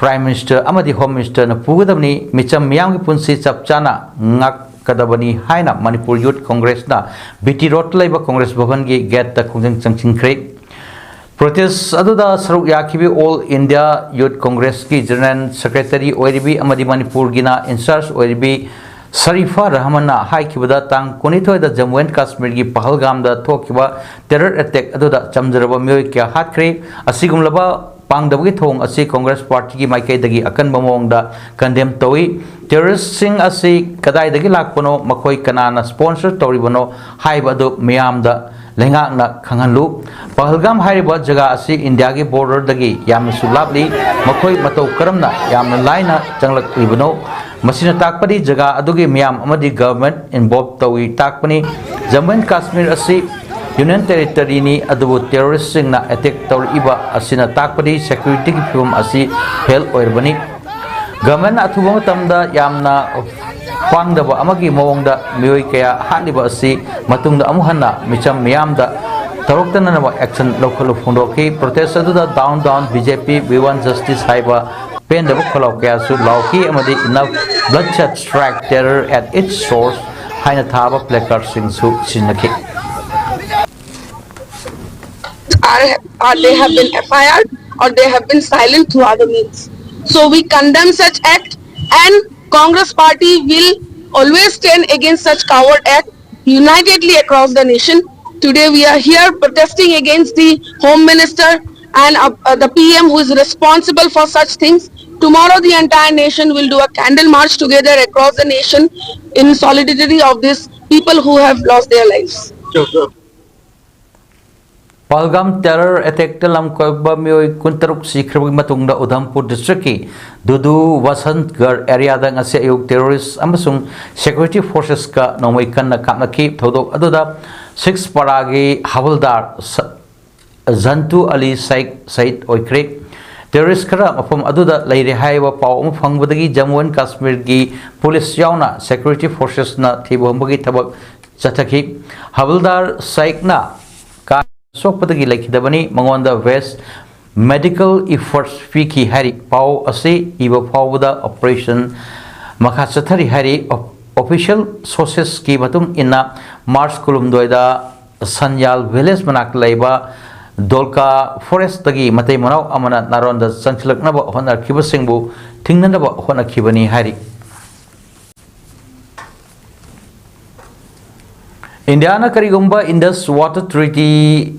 ꯄ꯭ꯔꯥꯏꯝ ꯃꯤꯅꯤꯁꯇꯔ ꯑꯃꯗꯤ ꯍꯣꯝ ꯃꯤꯅꯤꯁꯇꯔꯅ ꯄꯨꯒꯗꯕꯅꯤ꯫ ꯃꯤꯆꯝ ꯃꯤꯌꯥꯝꯒꯤ ꯄꯨꯟꯁꯤ ꯆꯞ ꯆꯥꯅ ꯉꯥꯛꯀꯗꯕꯅꯤ ꯍꯥꯏꯅ ꯃꯅꯤꯄꯨꯔ ꯌꯨꯠ ꯀꯣꯡꯒ꯭ꯔꯦꯁꯅ ꯕꯤ ꯇꯤ ꯔꯣꯗꯇ ꯂꯩꯕ ꯀꯣꯡꯒ꯭ꯔꯦꯁ ꯚꯕꯟꯒꯤ ꯒꯦꯠꯇ ꯈꯣꯡꯖꯪ ꯆꯪꯁꯤꯟꯈ꯭ꯔꯦ꯫ ꯄ꯭ꯔꯣꯇꯦꯁ ꯑꯗꯨꯗ ꯁꯔꯨꯛ ꯌꯥꯈꯤꯕ ꯑꯣꯜ ꯏꯟꯗꯤꯌꯥ ꯌꯨꯠ ꯀꯣꯡꯒ꯭ꯔꯦꯁꯀꯤ ꯖꯦꯅꯔꯦꯜ ꯁꯦꯀ꯭ꯔꯦꯇꯔꯤ ꯑꯣꯏꯔꯤꯕꯤ ꯑꯃꯗꯤ ꯃꯅꯤꯄꯨꯔꯒꯤꯅ ꯏꯟꯆꯥꯔꯖ ꯑꯣꯏꯔꯤꯕꯤ ꯁꯔꯤꯐꯥ ꯔꯍꯃꯟꯅ ꯍꯥꯏꯈꯤꯕꯗ, ꯇꯥꯡ ꯀꯨꯟꯅꯤꯊꯣꯏꯗ ꯖꯝꯃꯨ ꯑꯦꯟ ꯀꯥꯁꯃꯤꯔꯒꯤ ꯄꯍꯜꯒꯥꯝꯗ ꯊꯣꯛꯈꯤꯕ ꯇꯦꯔꯔ ꯑꯦꯇꯦꯛ ꯑꯗꯨꯗ ꯆꯝꯖꯔꯕ ꯃꯤꯑꯣꯏ ꯀꯌꯥ ꯍꯥꯠꯈ꯭ꯔꯦ꯫ ꯑꯁꯤꯒꯨꯝꯂꯕ ꯄꯥꯡꯗꯕꯒꯤ ꯊꯧꯑꯣꯡ ꯑꯁꯤ ꯀꯣꯡꯒ꯭ꯔꯦꯁ ꯄꯥꯔꯇꯤꯒꯤ ꯃꯥꯏꯀꯩꯗꯒꯤ ꯑꯀꯟꯕ ꯃꯑꯣꯡꯗ ꯀꯟꯗꯦꯝ ꯇꯧꯏ꯫ ꯇꯦꯔꯣꯔꯤꯁꯁꯤꯡ ꯑꯁꯤ ꯀꯗꯥꯏꯗꯒꯤ ꯂꯥꯛꯄꯅꯣ, ꯃꯈꯣꯏ ꯀꯅꯥꯅ ꯁ꯭ꯄꯣꯟꯁꯔ ꯇꯧꯔꯤꯕꯅꯣ ꯍꯥꯏꯕ ꯑꯗꯨ ꯃꯤꯌꯥꯝꯗ ꯂꯩꯉꯥꯛꯅ ꯈꯪꯍꯜꯂꯨ꯫ ꯄꯍꯜꯒꯥꯝ ꯍꯥꯏꯔꯤꯕ ꯖꯒꯥ ꯑꯁꯤ ꯏꯟꯗꯤꯌꯥꯒꯤ ꯕꯣꯔꯗꯔꯗꯒꯤ ꯌꯥꯝꯅꯁꯨ ꯂꯥꯞꯂꯤ꯫ ꯃꯈꯣꯏ ꯃꯇꯧ ꯀꯔꯝꯅ ꯌꯥꯝꯅ ꯂꯥꯏꯅ ꯆꯪꯂꯛꯂꯤꯕꯅꯣ? ꯃꯁꯤꯅ ꯇꯥꯛꯄꯗꯤ ꯖꯒꯥ ꯑꯗꯨꯒꯤ ꯃꯤꯌꯥꯝ ꯑꯃꯗꯤ ꯒꯚꯔꯟꯃꯦꯟꯠ ꯏꯟꯚꯣꯜꯕ ꯇꯧꯏ ꯇꯥꯛꯄꯅꯤ꯫ ꯖꯝꯃꯨ ꯑꯦꯟ ꯀꯥꯁꯃꯤꯔ ꯑꯁꯤ ꯌꯨꯅꯤꯌꯟ ꯇꯦꯔꯤꯇꯣꯔꯤꯅꯤ, ꯑꯗꯨꯕꯨ ꯇꯦꯔꯣꯔꯤꯁꯁꯤꯡꯅ ꯑꯦꯇꯦꯛ ꯇꯧꯔꯛꯏꯕ ꯑꯁꯤꯅ ꯇꯥꯛꯄꯗꯤ ꯁꯦꯀ꯭ꯌꯨꯔꯤꯇꯤꯒꯤ ꯐꯤꯕꯝ ꯑꯁꯤ ꯐꯦꯜ ꯑꯣꯏꯔꯕꯅꯤ꯫ ꯒꯚꯔꯟꯃꯦꯟꯠꯅ ꯑꯊꯨꯕ ꯃꯇꯝꯗ ꯌꯥꯝꯅ ꯄꯥꯡꯗꯕ ꯑꯃꯒꯤ ꯃꯑꯣꯡꯗ ꯃꯤꯑꯣꯏ ꯀꯌꯥ ꯍꯥꯠꯂꯤꯕ ꯑꯁꯤ ꯃꯇꯨꯡꯗ ꯑꯃꯨꯛ ꯍꯟꯅ ꯃꯤꯆꯝ ꯃꯤꯌꯥꯝꯗ ꯇꯧꯔꯛꯇꯅꯅꯕ ꯑꯦꯛꯁꯟ ꯂꯧꯈꯠꯂꯨ ꯐꯣꯡꯗꯣꯛꯈꯤ꯫ ꯄ꯭ꯔꯣꯇꯦꯁ ꯑꯗꯨꯗ "Down, down, B J P, we want justice" ꯍꯥꯏꯕ ꯄꯦꯟꯗꯕ ꯈꯣꯜꯂꯥꯎ ꯀꯌꯥꯁꯨ ꯂꯥꯎꯈꯤ ꯑꯃꯗꯤ "Enough bloodshed, strike terror at its source" ꯍꯥꯏꯅ ꯊꯥꯕ ꯄ꯭ꯂꯦꯀꯥꯔꯗꯁꯤꯡꯁꯨ ꯁꯤꯖꯤꯟꯅꯈꯤ꯫ Are, are they have been F I R or they have been silent through other means. So we condemn such act, and Congress party will always stand against such coward act unitedly across the nation. Today we are here protesting against the Home Minister and uh, uh, the P M who is responsible for such things. Tomorrow the entire nation will do a candle march together across the nation in solidarity of these people who have lost their lives. ꯄꯍꯜꯒꯥꯝ terror attackꯇ ꯂꯝ ꯀꯣꯏꯕ ꯃꯤꯑꯣꯏ ꯀꯨꯟꯇꯔꯨꯛ ꯁꯤꯈ꯭ꯔꯕꯒꯤ ꯃꯇꯨꯡꯗ ꯎꯙꯝꯄꯨꯔ districtꯀꯤ ꯗꯨꯗꯨ ꯋꯥꯁꯟꯠꯒꯔ areaꯗ ꯉꯁꯤ ꯑꯌꯨꯛ terrorist ꯑꯃꯁꯨꯡ security forcesꯀ ꯅꯣꯡꯃꯩ ꯀꯟꯅ ꯀꯥꯞꯅꯈꯤ꯫ ꯊꯧꯗꯣꯛ ꯑꯗꯨꯗ ꯁꯤꯛꯁ ꯄꯥꯔꯥꯒꯤ ꯍꯕꯜꯗꯥꯔ ꯁ-, ꯖꯟꯇꯨ ꯑꯂꯤ ꯁꯥꯏꯛ ꯁꯍꯤꯗ ꯑꯣꯏꯈ꯭ꯔꯦ꯫ Terrorist ꯈꯔ ꯃꯐꯝ ꯑꯗꯨꯗ ꯂꯩꯔꯦ ꯍꯥꯏꯕ ꯄꯥꯎ ꯑꯃ ꯐꯪꯕꯗꯒꯤ ꯖꯝꯃꯨ ꯑꯦꯟ ꯀꯥꯁꯃꯤꯔꯒꯤ ꯄꯨꯂꯤꯁ ꯌꯥꯎꯅ security forcesꯅ ꯊꯤꯕ ꯍꯨꯝꯕꯒꯤ ꯊꯕꯛ ꯆꯠꯊꯈꯤ꯫ ꯍꯕꯜꯗꯥꯔ ꯁꯥꯏꯛꯅ ꯀꯥ ꯁꯣꯛꯄꯗꯒꯤ ꯂꯩꯈꯤꯗꯕꯅꯤ꯫ ꯃꯉꯣꯟꯗ best medical efforts ꯄꯤꯈꯤ ꯍꯥꯏꯔꯤ꯫ ꯄꯥꯎ ꯑꯁꯤ ꯏꯕ ꯐꯥꯎꯕꯗ operation ꯃꯈꯥ ꯆꯠꯊꯔꯤ ꯍꯥꯏꯔꯤ꯫ ꯑꯣ-, official sourcesꯀꯤ ꯃꯇꯨꯡ ꯏꯟꯅ, ꯃꯥꯔꯆ ꯀꯨꯟꯍꯨꯝꯗꯣꯏꯗ ꯁꯟꯌꯥꯜ village ꯃꯅꯥꯛꯇ ꯂꯩꯕ ꯗꯣꯜꯀꯥ forestꯇꯒꯤ ꯃꯇꯩ ꯃꯅꯥꯎ ꯑꯃꯅ ꯅꯥꯔꯣꯟꯗ ꯆꯪꯁꯤꯜꯂꯛꯅꯕ ꯍꯣꯠꯅꯔꯛꯈꯤꯕꯁꯤꯡꯕꯨ ꯊꯤꯡꯅꯅꯕ ꯍꯣꯠꯅꯈꯤꯕꯅꯤ ꯍꯥꯏꯔꯤ꯫ ꯏꯟꯗꯤꯌꯥꯅ ꯀꯔꯤꯒꯨꯝꯕ Indus Water Treaty,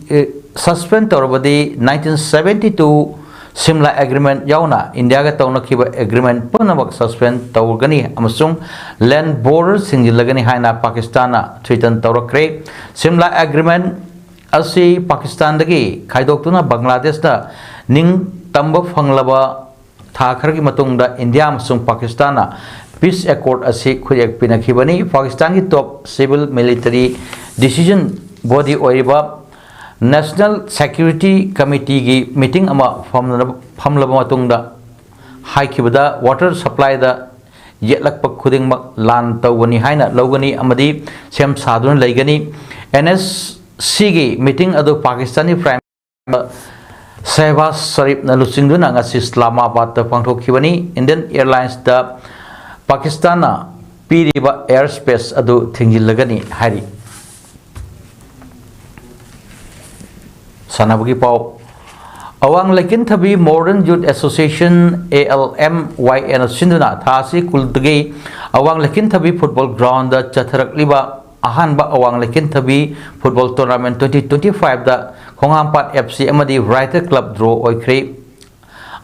ꯑꯦ, suspend ꯇꯧꯔꯕꯗꯤ nineteen seventy two Simla Agreement ꯌꯥꯎꯅ ꯏꯟꯗꯤꯌꯥꯒ ꯇꯧꯅꯈꯤꯕ agreement ꯄꯨꯝꯅꯃꯛ suspend ꯇꯧꯒꯅꯤ ꯑꯃꯁꯨꯡ land border ꯁꯤꯡꯖꯤꯜꯂꯒꯅꯤ ꯍꯥꯏꯅ ꯄꯥꯀꯤꯁꯇꯥꯟꯅ threaten ꯇꯧꯔꯛꯈ꯭ꯔꯦ꯫ Simla Agreement ꯑꯁꯤ ꯄꯥꯀꯤꯁꯇꯥꯟꯗꯒꯤ ꯈꯥꯏꯗꯣꯛꯇꯨꯅ ꯕꯪꯒ꯭ꯂꯥꯗꯦꯁꯇ ꯅꯤꯡꯇꯝꯕ ꯐꯪꯂꯕ ꯊꯥ ꯈꯔꯒꯤ ꯃꯇꯨꯡꯗ ꯏꯟꯗꯤꯌꯥ ꯑꯃꯁꯨꯡ ꯄꯥꯀꯤꯁꯇꯥꯟꯅ peace accord ꯑꯁꯤ ꯈꯨꯠꯌꯦꯛ ꯄꯤꯅꯈꯤꯕꯅꯤ꯫ ꯄꯥꯀꯤꯁꯇꯥꯟꯒꯤ top civil military decision body ꯑꯣꯏꯔꯤꯕ National Security Committeeꯒꯤ meeting ꯑꯃ ꯐꯝꯂꯕ, ꯐꯝꯂꯕ ꯃꯇꯨꯡꯗ ꯍꯥꯏꯈꯤꯕꯗ, water supplyꯗ ꯌꯦꯠꯂꯛꯄ ꯈꯨꯗꯤꯡꯃꯛ ꯂꯥꯟ ꯇꯧꯕꯅꯤ ꯍꯥꯏꯅ ꯂꯧꯒꯅꯤ ꯑꯃꯗꯤ ꯁꯦꯝ ꯁꯥꯗꯨꯅ ꯂꯩꯒꯅꯤ꯫ NSCꯒꯤ meeting ꯑꯗꯨ ꯄꯥꯀꯤꯁꯇꯥꯟꯒꯤ Prime ꯁꯦꯍꯕꯥꯖ ꯁꯔꯤꯐꯅ ꯂꯨꯆꯤꯡꯗꯨꯅ ꯉꯁꯤ ꯏꯁꯂꯥꯃꯥꯕꯥꯗꯇ ꯄꯥꯡꯊꯣꯛꯈꯤꯕꯅꯤ꯫ Indian Airlinesꯇ ꯄꯥꯀꯤꯁꯇꯥꯟꯅ ꯄꯤꯔꯤꯕ air space ꯑꯗꯨ ꯊꯤꯡꯖꯤꯜꯂꯒꯅꯤ ꯍꯥꯏꯔꯤ꯫ ꯁꯥꯟꯅꯕꯒꯤ ꯄꯥꯎ꯫ ꯑꯋꯥꯡ ꯂꯩꯀꯤꯟꯊꯕꯤ Modern Youth Association, ALMYAꯅ ꯁꯤꯟꯗꯨꯅ ꯊꯥ ꯑꯁꯤ ꯀꯨꯟꯗꯒꯤ ꯑꯋꯥꯡ ꯂꯩꯀꯤꯟꯊꯕꯤ football groundꯗ ꯆꯠꯊꯔꯛꯂꯤꯕ ꯑꯍꯥꯟꯕ ꯑꯋꯥꯡ ꯂꯩꯀꯤꯟꯊꯕꯤ football tournament twenty twenty fiveꯗ ꯈꯣꯡꯍꯥꯝꯄꯥꯠ FC ꯑꯃꯗꯤ Writer Club draw ꯑꯣꯏꯈ꯭ꯔꯦ꯫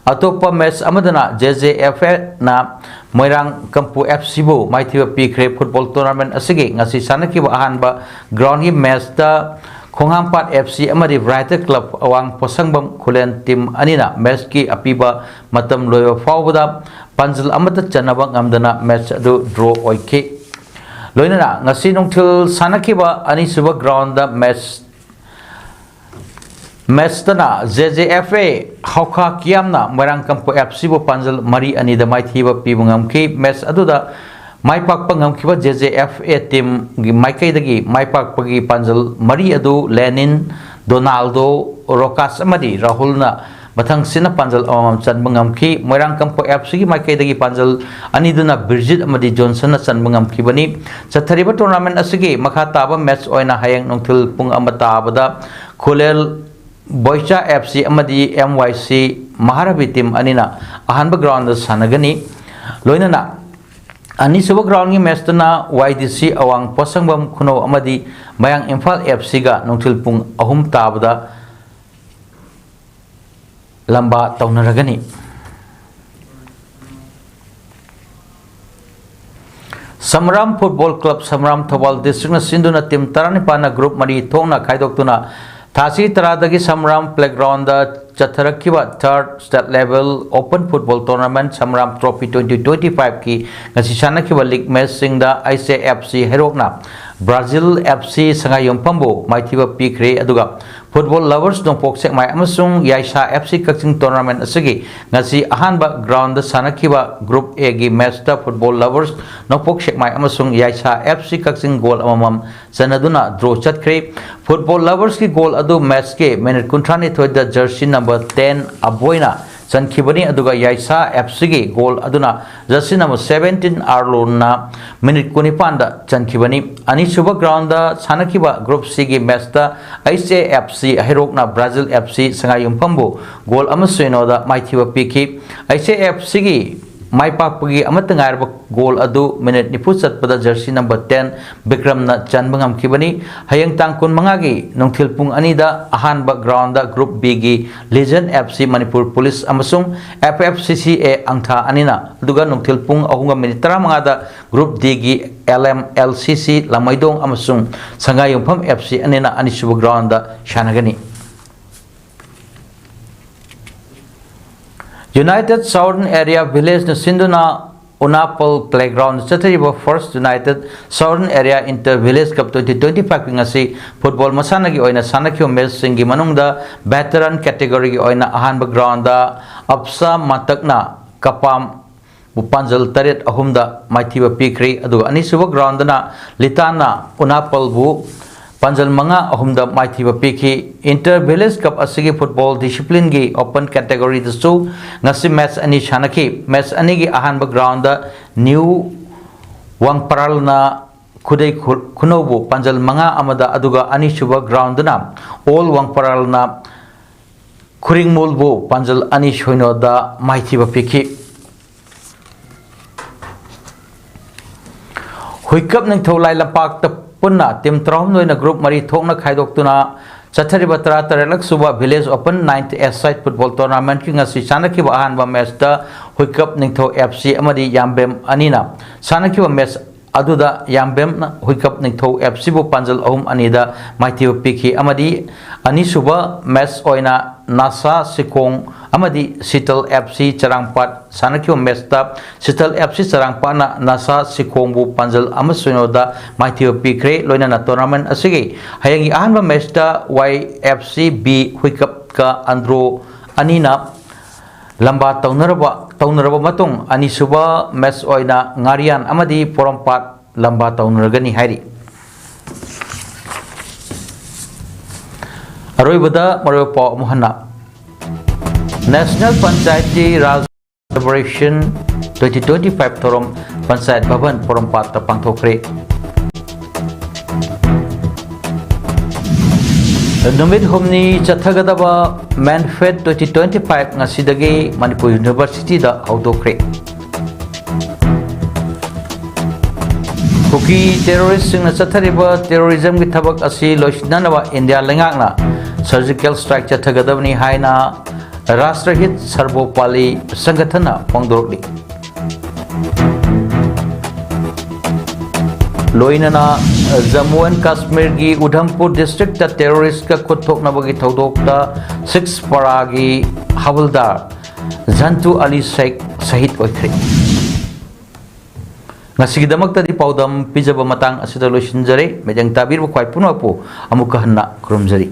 ꯑꯇꯣꯞꯄ match ꯑꯃꯗꯅ JJFAꯅ ꯃꯣꯏꯔꯥꯡ ꯀꯝꯄꯨ FCꯕꯨ ꯃꯥꯏꯊꯤꯕ ꯄꯤꯈ꯭ꯔꯦ꯫ Football tournament ꯑꯁꯤꯒꯤ ꯉꯁꯤ ꯁꯥꯟꯅꯈꯤꯕ ꯑꯍꯥꯟꯕ groundꯒꯤ matchꯇ ꯈꯣꯡꯍꯥꯝꯄꯥꯠ F C ꯑꯃꯗꯤ Brighter Club ꯑꯋꯥꯡ ꯄꯣꯠꯁꯪꯕꯝ ꯈꯨꯂꯦꯟ team ꯑꯅꯤꯅ matchꯀꯤ ꯑꯄꯤꯕ ꯃꯇꯝ ꯂꯣꯏꯕ ꯐꯥꯎꯕꯗ ꯄꯥꯟꯖꯜ ꯑꯃꯠꯇ ꯆꯟꯅꯕ ꯉꯝꯗꯅ match ꯑꯗꯨ draw ꯑꯣꯏꯈꯤ꯫ ꯂꯣꯏꯅꯅ ꯉꯁꯤ ꯅꯨꯡꯊꯤꯜ ꯁꯥꯟꯅꯈꯤꯕ ꯑꯅꯤꯁꯨꯕ groundꯗ match, matchꯇꯅ J J F A ꯍꯧꯈꯥ ꯀꯤꯌꯥꯝꯅ ꯃꯣꯏꯔꯥꯡꯀꯝꯄꯨ F Cꯕꯨ ꯄꯥꯟꯖꯜ ꯃꯔꯤ ꯑꯅꯤꯗ ꯃꯥꯏꯊꯤꯕ ꯄꯤꯕ ꯉꯝꯈꯤ꯫ Match ꯑꯗꯨꯗ ꯃꯥꯏ ꯄꯥꯛꯄ ꯉꯝꯈꯤꯕ J J F A teamꯒꯤ ꯃꯥꯏꯀꯩꯗꯒꯤ ꯃꯥꯏ ꯄꯥꯛꯄꯒꯤ ꯄꯥꯟꯖꯜ ꯃꯔꯤ ꯑꯗꯨ ꯂꯦꯅꯤꯟ, ꯗꯣꯅꯥꯜꯗꯣ, ꯔꯣꯀꯥꯁ ꯑꯃꯗꯤ ꯔꯥꯍꯨꯜꯅ ꯃꯊꯪꯁꯤꯠꯅ ꯄꯥꯟꯖꯜ ꯑꯃꯃꯝ ꯆꯟꯕ ꯉꯝꯈꯤ꯫ ꯃꯣꯏꯔꯥꯡꯀꯝꯄꯨ F Cꯒꯤ ꯃꯥꯏꯀꯩꯗꯒꯤ ꯄꯥꯟꯖꯜ ꯑꯅꯤꯗꯨꯅ ꯕꯤꯔꯖꯤꯠ ꯑꯃꯗꯤ ꯖꯣꯟꯁꯟꯅ ꯆꯟꯕ ꯉꯝꯈꯤꯕꯅꯤ꯫ ꯆꯠꯊꯔꯤꯕ tournament ꯑꯁꯤꯒꯤ ꯃꯈꯥ ꯇꯥꯕ match ꯑꯣꯏꯅ ꯍꯌꯦꯡ ꯅꯨꯡꯊꯤꯜ ꯄꯨꯡ ꯑꯃ ꯇꯥꯕꯗ ꯈꯨꯂꯦꯜ ꯕꯣꯏꯆꯥ F C ꯑꯃꯗꯤ M Y C ꯃꯍꯥꯔꯕꯤ team ꯑꯅꯤꯅ ꯑꯍꯥꯟꯕ groundꯗ ꯁꯥꯟꯅꯒꯅꯤ꯫ ꯂꯣꯏꯅꯅ ꯑꯅꯤꯁꯨꯕ groundꯒꯤ matchꯇꯅ Y D C ꯑꯋꯥꯡ ꯄꯣꯠꯁꯪꯕꯝ ꯈꯨꯅꯧ ꯑꯃꯗꯤ ꯃꯌꯥꯡ ꯏꯝꯐꯥꯜ F Cꯒ ꯅꯨꯡꯊꯤꯜ ꯄꯨꯡ ꯑꯍꯨꯝ ꯇꯥꯕꯗ ꯂꯝꯕꯥ ꯇꯧꯅꯔꯒꯅꯤ꯫ ꯁꯃꯔꯥꯝ Football Club, ꯁꯃꯔꯥꯝ, ꯊꯧꯕꯥꯜ districtꯅ ꯁꯤꯟꯗꯨꯅ team ꯇꯔꯥꯅꯤꯄꯥꯟꯅ group ꯃꯔꯤ ꯊꯣꯛꯅ ꯈꯥꯏꯗꯣꯛꯇꯨꯅ ꯊꯥꯁꯤ ꯇꯔꯥꯗꯒꯤ ꯁꯃꯔꯥꯝ playgroundꯗ ꯆꯠꯊꯔꯛꯈꯤꯕ third state level open football tournament ꯁꯃꯔꯥꯝ trophy twenty twenty fiveꯀꯤ ꯉꯁꯤ ꯁꯥꯟꯅꯈꯤꯕ league matchꯁꯤꯡꯗ H A F C ꯍꯩꯔꯣꯛꯅ Brazil F C ꯁꯉꯥꯏꯌꯨꯝꯐꯝꯕꯨ ꯃꯥꯏꯊꯤꯕ ꯄꯤꯈ꯭ꯔꯦ꯫ ꯑꯗꯨꯒ Football Lovers ꯅꯣꯡꯄꯣꯛ ꯁꯦꯛꯃꯥꯏ ꯑꯃꯁꯨꯡ ꯌꯥꯏꯁꯥ F C ꯀꯛꯆꯤꯡ tournament ꯑꯁꯤꯒꯤ ꯉꯁꯤ ꯑꯍꯥꯟꯕ groundꯗ ꯁꯥꯟꯅꯈꯤꯕ group Aꯒꯤ matchꯇ Football Lovers ꯅꯣꯡꯄꯣꯛ ꯁꯦꯛꯃꯥꯏ ꯑꯃꯁꯨꯡ ꯌꯥꯏꯁꯥ F C ꯀꯛꯆꯤꯡ goal ꯑꯃꯃꯝ ꯆꯟꯅꯗꯨꯅ draw ꯆꯠꯈ꯭ꯔꯦ꯫ Football Loversꯀꯤ goal ꯑꯗꯨ matchꯀꯤ minute ꯀꯨꯟꯊ꯭ꯔꯥꯅꯤꯊꯣꯏꯗ jersey number ten ꯑꯕꯣꯏꯅ ꯆꯟꯈꯤꯕꯅꯤ, ꯑꯗꯨꯒ ꯌꯥꯏꯁꯥ F Cꯒꯤ goal ꯑꯗꯨꯅ jersey number seventeen ꯑꯥꯔꯂꯣꯟꯅ minute ꯀꯨꯟꯅꯤꯄꯥꯟꯗ ꯆꯟꯈꯤꯕꯅꯤ꯫ ꯑꯅꯤꯁꯨꯕ groundꯗ ꯁꯥꯟꯅꯈꯤꯕ group Cꯒꯤ matchꯇ H A F C ꯍꯩꯔꯣꯛꯅ Brazil F C ꯁꯉꯥꯏꯌꯨꯝꯐꯝꯕꯨ goal ꯑꯃ ꯁꯨꯏꯅꯣꯗ ꯃꯥꯏꯊꯤꯕ ꯄꯤꯈꯤ꯫ H A F Cꯒꯤ ꯃꯥꯏ ꯄꯥꯛꯄꯒꯤ ꯑꯃꯠꯇ ꯉꯥꯏꯔꯕ ꯒꯣꯜ ꯑꯗꯨ ꯃꯤꯅꯤꯠ ꯅꯤꯐꯨ ꯆꯠꯄꯗ ꯖꯔꯁꯤ ꯅꯝꯕꯔ ꯇꯦꯟ ꯕꯤꯀ꯭ꯔꯝꯅ ꯆꯟꯕ ꯉꯝꯈꯤꯕꯅꯤ꯫ ꯍꯌꯦꯡ ꯇꯥꯡ ꯀꯨꯟꯃꯉꯥꯒꯤ ꯅꯨꯡꯊꯤꯜ ꯄꯨꯡ ꯑꯅꯤꯗ ꯑꯍꯥꯟꯕ ꯒ꯭ꯔꯥꯎꯟꯗ ꯒ꯭ꯔꯨꯞ ꯕꯤꯒꯤ ꯂꯤꯖꯟ ꯑꯦꯐ ꯁꯤ ꯃꯅꯤꯄꯨꯔ ꯄꯨꯂꯤꯁ ꯑꯃꯁꯨꯡ F F C C A ꯑꯪꯊꯥ ꯑꯅꯤꯅ, ꯑꯗꯨꯒ ꯅꯨꯡꯊꯤꯜ ꯄꯨꯡ ꯑꯍꯨꯝꯒ ꯃꯤꯅꯤꯠ ꯇꯔꯥꯃꯉꯥꯗ ꯒ꯭ꯔꯨꯞ ꯗꯤꯒꯤ L M L C C ꯂꯃꯩꯗꯣꯡ ꯑꯃꯁꯨꯡ ꯁꯉꯥꯏꯌꯨꯝꯐꯝ ꯑꯦꯐ ꯁꯤ ꯑꯅꯤꯅ ꯑꯅꯤꯁꯨꯕ ꯒ꯭ꯔꯥꯎꯟꯗ ꯁꯥꯟꯅꯒꯅꯤ꯫ ꯌꯨꯅꯥꯏꯇꯦꯗ ꯁꯥꯎꯗꯔꯟ ꯑꯦꯔꯤꯌꯥ ꯚꯤꯂꯦꯖꯅ ꯁꯤꯟꯗꯨꯅ ꯎꯅꯥꯄꯜ ꯄ꯭ꯂꯦꯒ꯭ꯔꯥꯎꯟꯗ ꯆꯠꯊꯔꯤꯕ first united southern area inter village cup twenty twenty ꯐꯥꯏꯚꯀꯤ ꯉꯁꯤ ꯐꯨꯠꯕꯣꯜ ꯃꯁꯥꯟꯅꯒꯤ ꯑꯣꯏꯅ ꯁꯥꯟꯅꯈꯤꯕ ꯃꯦꯆꯁꯤꯡꯒꯤ ꯃꯅꯨꯡꯗ ꯚꯦꯇꯔꯟ ꯀꯦꯇꯦꯒꯣꯔꯤꯒꯤ ꯑꯣꯏꯅ ꯑꯍꯥꯟꯕ ꯒ꯭ꯔꯥꯎꯟꯗ ꯑꯞꯁꯥ ꯃꯥꯇꯛꯅ ꯀꯄꯥꯝ ꯕꯨ ꯄꯥꯟꯖꯜ ꯇꯔꯦꯠ ꯑꯍꯨꯝꯗ ꯃꯥꯏꯊꯤꯕ ꯄꯤꯈ꯭ꯔꯦ꯫ ꯑꯗꯨꯒ ꯑꯅꯤꯁꯨꯕ ꯒ꯭ꯔꯥꯎꯟꯗꯅ ꯂꯤꯇꯥꯟꯅ ꯎꯅꯥꯄꯜꯕꯨ ꯄꯥꯟꯖꯜ ꯃꯉꯥ ꯑꯍꯨꯝꯗ ꯃꯥꯏꯊꯤꯕ ꯄꯤꯈꯤ꯫ ꯏꯟꯇꯔ ꯚꯤꯂꯦꯖ ꯀꯞ ꯑꯁꯤꯒꯤ ꯐꯨꯠꯕꯣꯜ ꯗꯤꯁꯤꯄ꯭ꯂꯤꯟꯒꯤ ꯑꯣꯄꯟ ꯀꯦꯇꯦꯒꯣꯔꯤꯗꯁꯨ ꯉꯁꯤ ꯃꯦꯆ ꯑꯅꯤ ꯁꯥꯟꯅꯈꯤ꯫ ꯃꯦꯆ ꯑꯅꯤꯒꯤ ꯑꯍꯥꯟꯕ ꯒ꯭ꯔꯥꯎꯟꯗ ꯅ꯭ꯌꯨ ꯋꯥꯡꯄꯔꯥꯜꯅ ꯈꯨꯗꯩ ꯈꯨ-, ꯈꯨꯅꯧꯕꯨ ꯄꯥꯟꯖꯜ ꯃꯉꯥ ꯑꯃꯗ, ꯑꯗꯨꯒ ꯑꯅꯤꯁꯨꯕ ꯒ꯭ꯔꯥꯎꯟꯗꯅ ꯑꯣꯜ ꯋꯥꯡꯄꯔꯥꯜꯅ ꯈꯨꯔꯤꯡꯃꯨꯜꯕꯨ ꯄꯥꯟꯖꯜ ꯑꯅꯤ ꯁꯣꯏꯅꯣꯗ ꯃꯥꯏꯊꯤꯕ ꯄꯤꯈꯤ꯫ ꯍꯨꯏꯀꯞ ꯅꯤꯡꯊꯧ ꯂꯥꯏ ꯂꯝꯄꯥꯛꯇ ꯄꯨꯟꯅ ꯇꯤꯝ ꯇꯔꯥꯍꯨꯝꯗꯣꯏꯅ ꯒ꯭ꯔꯨꯞ ꯃꯔꯤ ꯊꯣꯛꯅ ꯈꯥꯏꯗꯣꯛꯇꯨꯅ ꯆꯠꯊꯔꯤꯕ ꯇꯔꯥꯇꯔꯦꯠꯂꯛ ꯁꯨꯕ ꯚꯤꯂꯦꯖ ꯑꯣꯄꯟ ꯅꯥꯏꯟꯊ ꯑꯦꯁꯥꯏꯠ ꯐꯨꯠꯕꯣꯜ ꯇꯣꯔꯅꯥꯃꯦꯟꯠꯀꯤ ꯉꯁꯤ ꯁꯥꯟꯅꯈꯤꯕ ꯑꯍꯥꯟꯕ ꯃꯦꯆꯇ ꯍꯨꯏꯀꯞ ꯅꯤꯡꯊꯧ ꯑꯦꯐ ꯁꯤ ꯑꯃꯗꯤ ꯌꯥꯝꯕꯦꯝ ꯑꯅꯤꯅ ꯁꯥꯟꯅꯈꯤꯕ ꯃꯦꯆ ꯑꯗꯨꯗ ꯌꯥꯝꯕꯦꯝꯅ ꯍꯨꯏꯀꯞ ꯅꯤꯡꯊꯧ ꯑꯦꯐ ꯁꯤꯕꯨ ꯄꯥꯟꯖꯜ ꯑꯍꯨꯝ ꯑꯅꯤꯗ ꯃꯥꯏꯊꯤꯕ ꯄꯤꯈꯤ ꯑꯃꯗꯤ ꯑꯅꯤꯁꯨꯕ ꯃꯦꯆ ꯑꯣꯏꯅ ꯅꯥꯁꯥ ꯁꯤꯈꯣꯡ ꯑꯃꯗꯤ ꯁꯤꯇꯜ ꯑꯦꯐ ꯁꯤ ꯆꯔꯥꯡꯄꯥꯠ ꯁꯥꯟꯅꯈꯤꯕ ꯃꯦꯆꯇ ꯁꯤꯇꯜ ꯑꯦꯐ ꯁꯤ ꯆꯔꯥꯡꯄꯥꯠꯅ ꯅꯥꯁꯥ ꯁꯤꯈꯣꯡꯕꯨ ꯄꯥꯟꯖꯜ ꯑꯃ ꯁꯤꯅꯣꯗ ꯃꯥꯏꯊꯤꯕ ꯄꯤꯈ꯭ꯔꯦ꯫ ꯂꯣꯏꯅꯅ ꯇꯣꯔꯅꯥꯃꯦꯟꯠ ꯑꯁꯤꯒꯤ ꯍꯌꯦꯡꯒꯤ ꯑꯍꯥꯟꯕ ꯃꯦꯆꯇ ꯋꯥꯏ ꯑꯦꯐ ꯁꯤ ꯕꯤ ꯍꯨꯏꯀꯞꯀ ꯑꯟꯗ꯭ꯔꯣ ꯑꯅꯤꯅ ꯂꯝꯕꯥ ꯇꯧꯅꯔꯕ, ꯇꯧꯅꯔꯕ ꯃꯇꯨꯡ ꯑꯅꯤꯁꯨꯕ ꯃꯦꯆ ꯑꯣꯏꯅ ꯉꯥꯔꯤꯌꯥꯟ ꯑꯃꯗꯤ ꯄꯣꯔꯣꯝꯄꯥꯠ ꯂꯝꯕꯥ ꯇꯧꯅꯔꯒꯅꯤ ꯍꯥꯏꯔꯤ꯫ ꯑꯔꯣꯏꯕꯗ ꯃꯔꯨꯑꯣꯏꯕ ꯄꯥꯎ ꯑꯃꯨꯛ ꯍꯟꯅ꯫ ꯅꯦꯁꯅꯦꯜ ꯄꯟꯆꯥꯌꯠꯀꯤ ꯔꯥꯖ ꯁꯦꯂꯦꯕ꯭ꯔꯦꯁꯟ ꯇ꯭ꯋꯦꯟꯇꯤ ꯇ꯭ꯋꯦꯟꯇꯤ ꯐꯥꯏꯚ ꯊꯧꯔꯝ ꯄꯟꯆꯥꯌꯠ ꯚꯕꯟ ꯄꯣꯔꯣꯝꯄꯥꯠꯇ ꯄꯥꯡꯊꯣꯛꯈ꯭ꯔꯦ꯫ ꯅꯨꯃꯤꯠ ꯍꯨꯝꯅꯤ ꯆꯠꯊꯒꯗꯕ ꯃꯦꯟꯐꯦꯠ ꯇ꯭ꯋꯦꯟꯇꯤ ꯇ꯭ꯋꯦꯟꯇꯤ ꯐꯥꯏꯚ ꯉꯁꯤꯗꯒꯤ ꯃꯅꯤꯄꯨꯔ ꯌꯨꯅꯤꯚꯔꯁꯤꯇꯤꯗ ꯍꯧꯗꯣꯛꯈ꯭ꯔꯦ꯫ ꯀꯨꯀꯤ ꯇꯦꯔꯣꯔꯤꯁꯁꯤꯡꯅ ꯆꯠꯊꯔꯤꯕ ꯇꯦꯔꯣꯔꯤꯖꯝꯒꯤ ꯊꯕꯛ ꯑꯁꯤ ꯂꯣꯏꯁꯤꯟꯅꯅꯕ ꯏꯟꯗꯤꯌꯥ ꯂꯩꯉꯥꯛꯅ ꯁꯔꯖꯤꯀꯦꯜ ꯁ꯭ꯇ꯭ꯔꯥꯏꯛ ꯆꯠꯊꯒꯗꯕꯅꯤ ꯍꯥꯏꯅ ꯔꯥꯁꯇ꯭ꯔꯍꯤꯠ ꯁꯔꯕꯣꯄꯥꯂꯤ ꯁꯪꯒꯊꯟꯅ ꯐꯣꯡꯗꯣꯔꯛꯂꯤ꯫ ꯂꯣꯏꯅꯅ ꯖꯝꯃꯨ ꯑꯦꯟ ꯀꯥꯁꯃꯤꯔꯒꯤ ꯎꯙꯝꯄꯨꯔ ꯗꯤꯁꯇ꯭ꯔꯤꯛꯇ ꯇꯦꯔꯣꯔꯤꯁꯀ ꯈꯨꯠ ꯊꯣꯛꯅꯕꯒꯤ ꯊꯧꯗꯣꯛꯇ ꯁꯤꯛꯁ ꯄꯥꯔꯥꯒꯤ ꯍꯕꯜꯗꯥꯔ ꯖꯟꯇꯨ ꯑꯂꯤ ꯁꯦꯈ ꯁꯍꯤꯗ ꯑꯣꯏꯈ꯭ꯔꯦ꯫ ꯉꯁꯤꯒꯤꯗꯃꯛꯇꯗꯤ ꯄꯥꯎꯗꯝ ꯄꯤꯖꯕ ꯃꯇꯥꯡ ꯑꯁꯤꯗ ꯂꯣꯏꯁꯤꯟꯖꯔꯦ꯫ ꯃꯤꯠꯌꯦꯡ ꯇꯥꯕꯤꯔꯤꯕ ꯈ꯭ꯋꯥꯏ ꯄꯨꯝꯅꯃꯛꯄꯨ ꯑꯃꯨꯛꯀ ꯍꯟꯅ ꯈꯨꯔꯨꯝꯖꯔꯤ꯫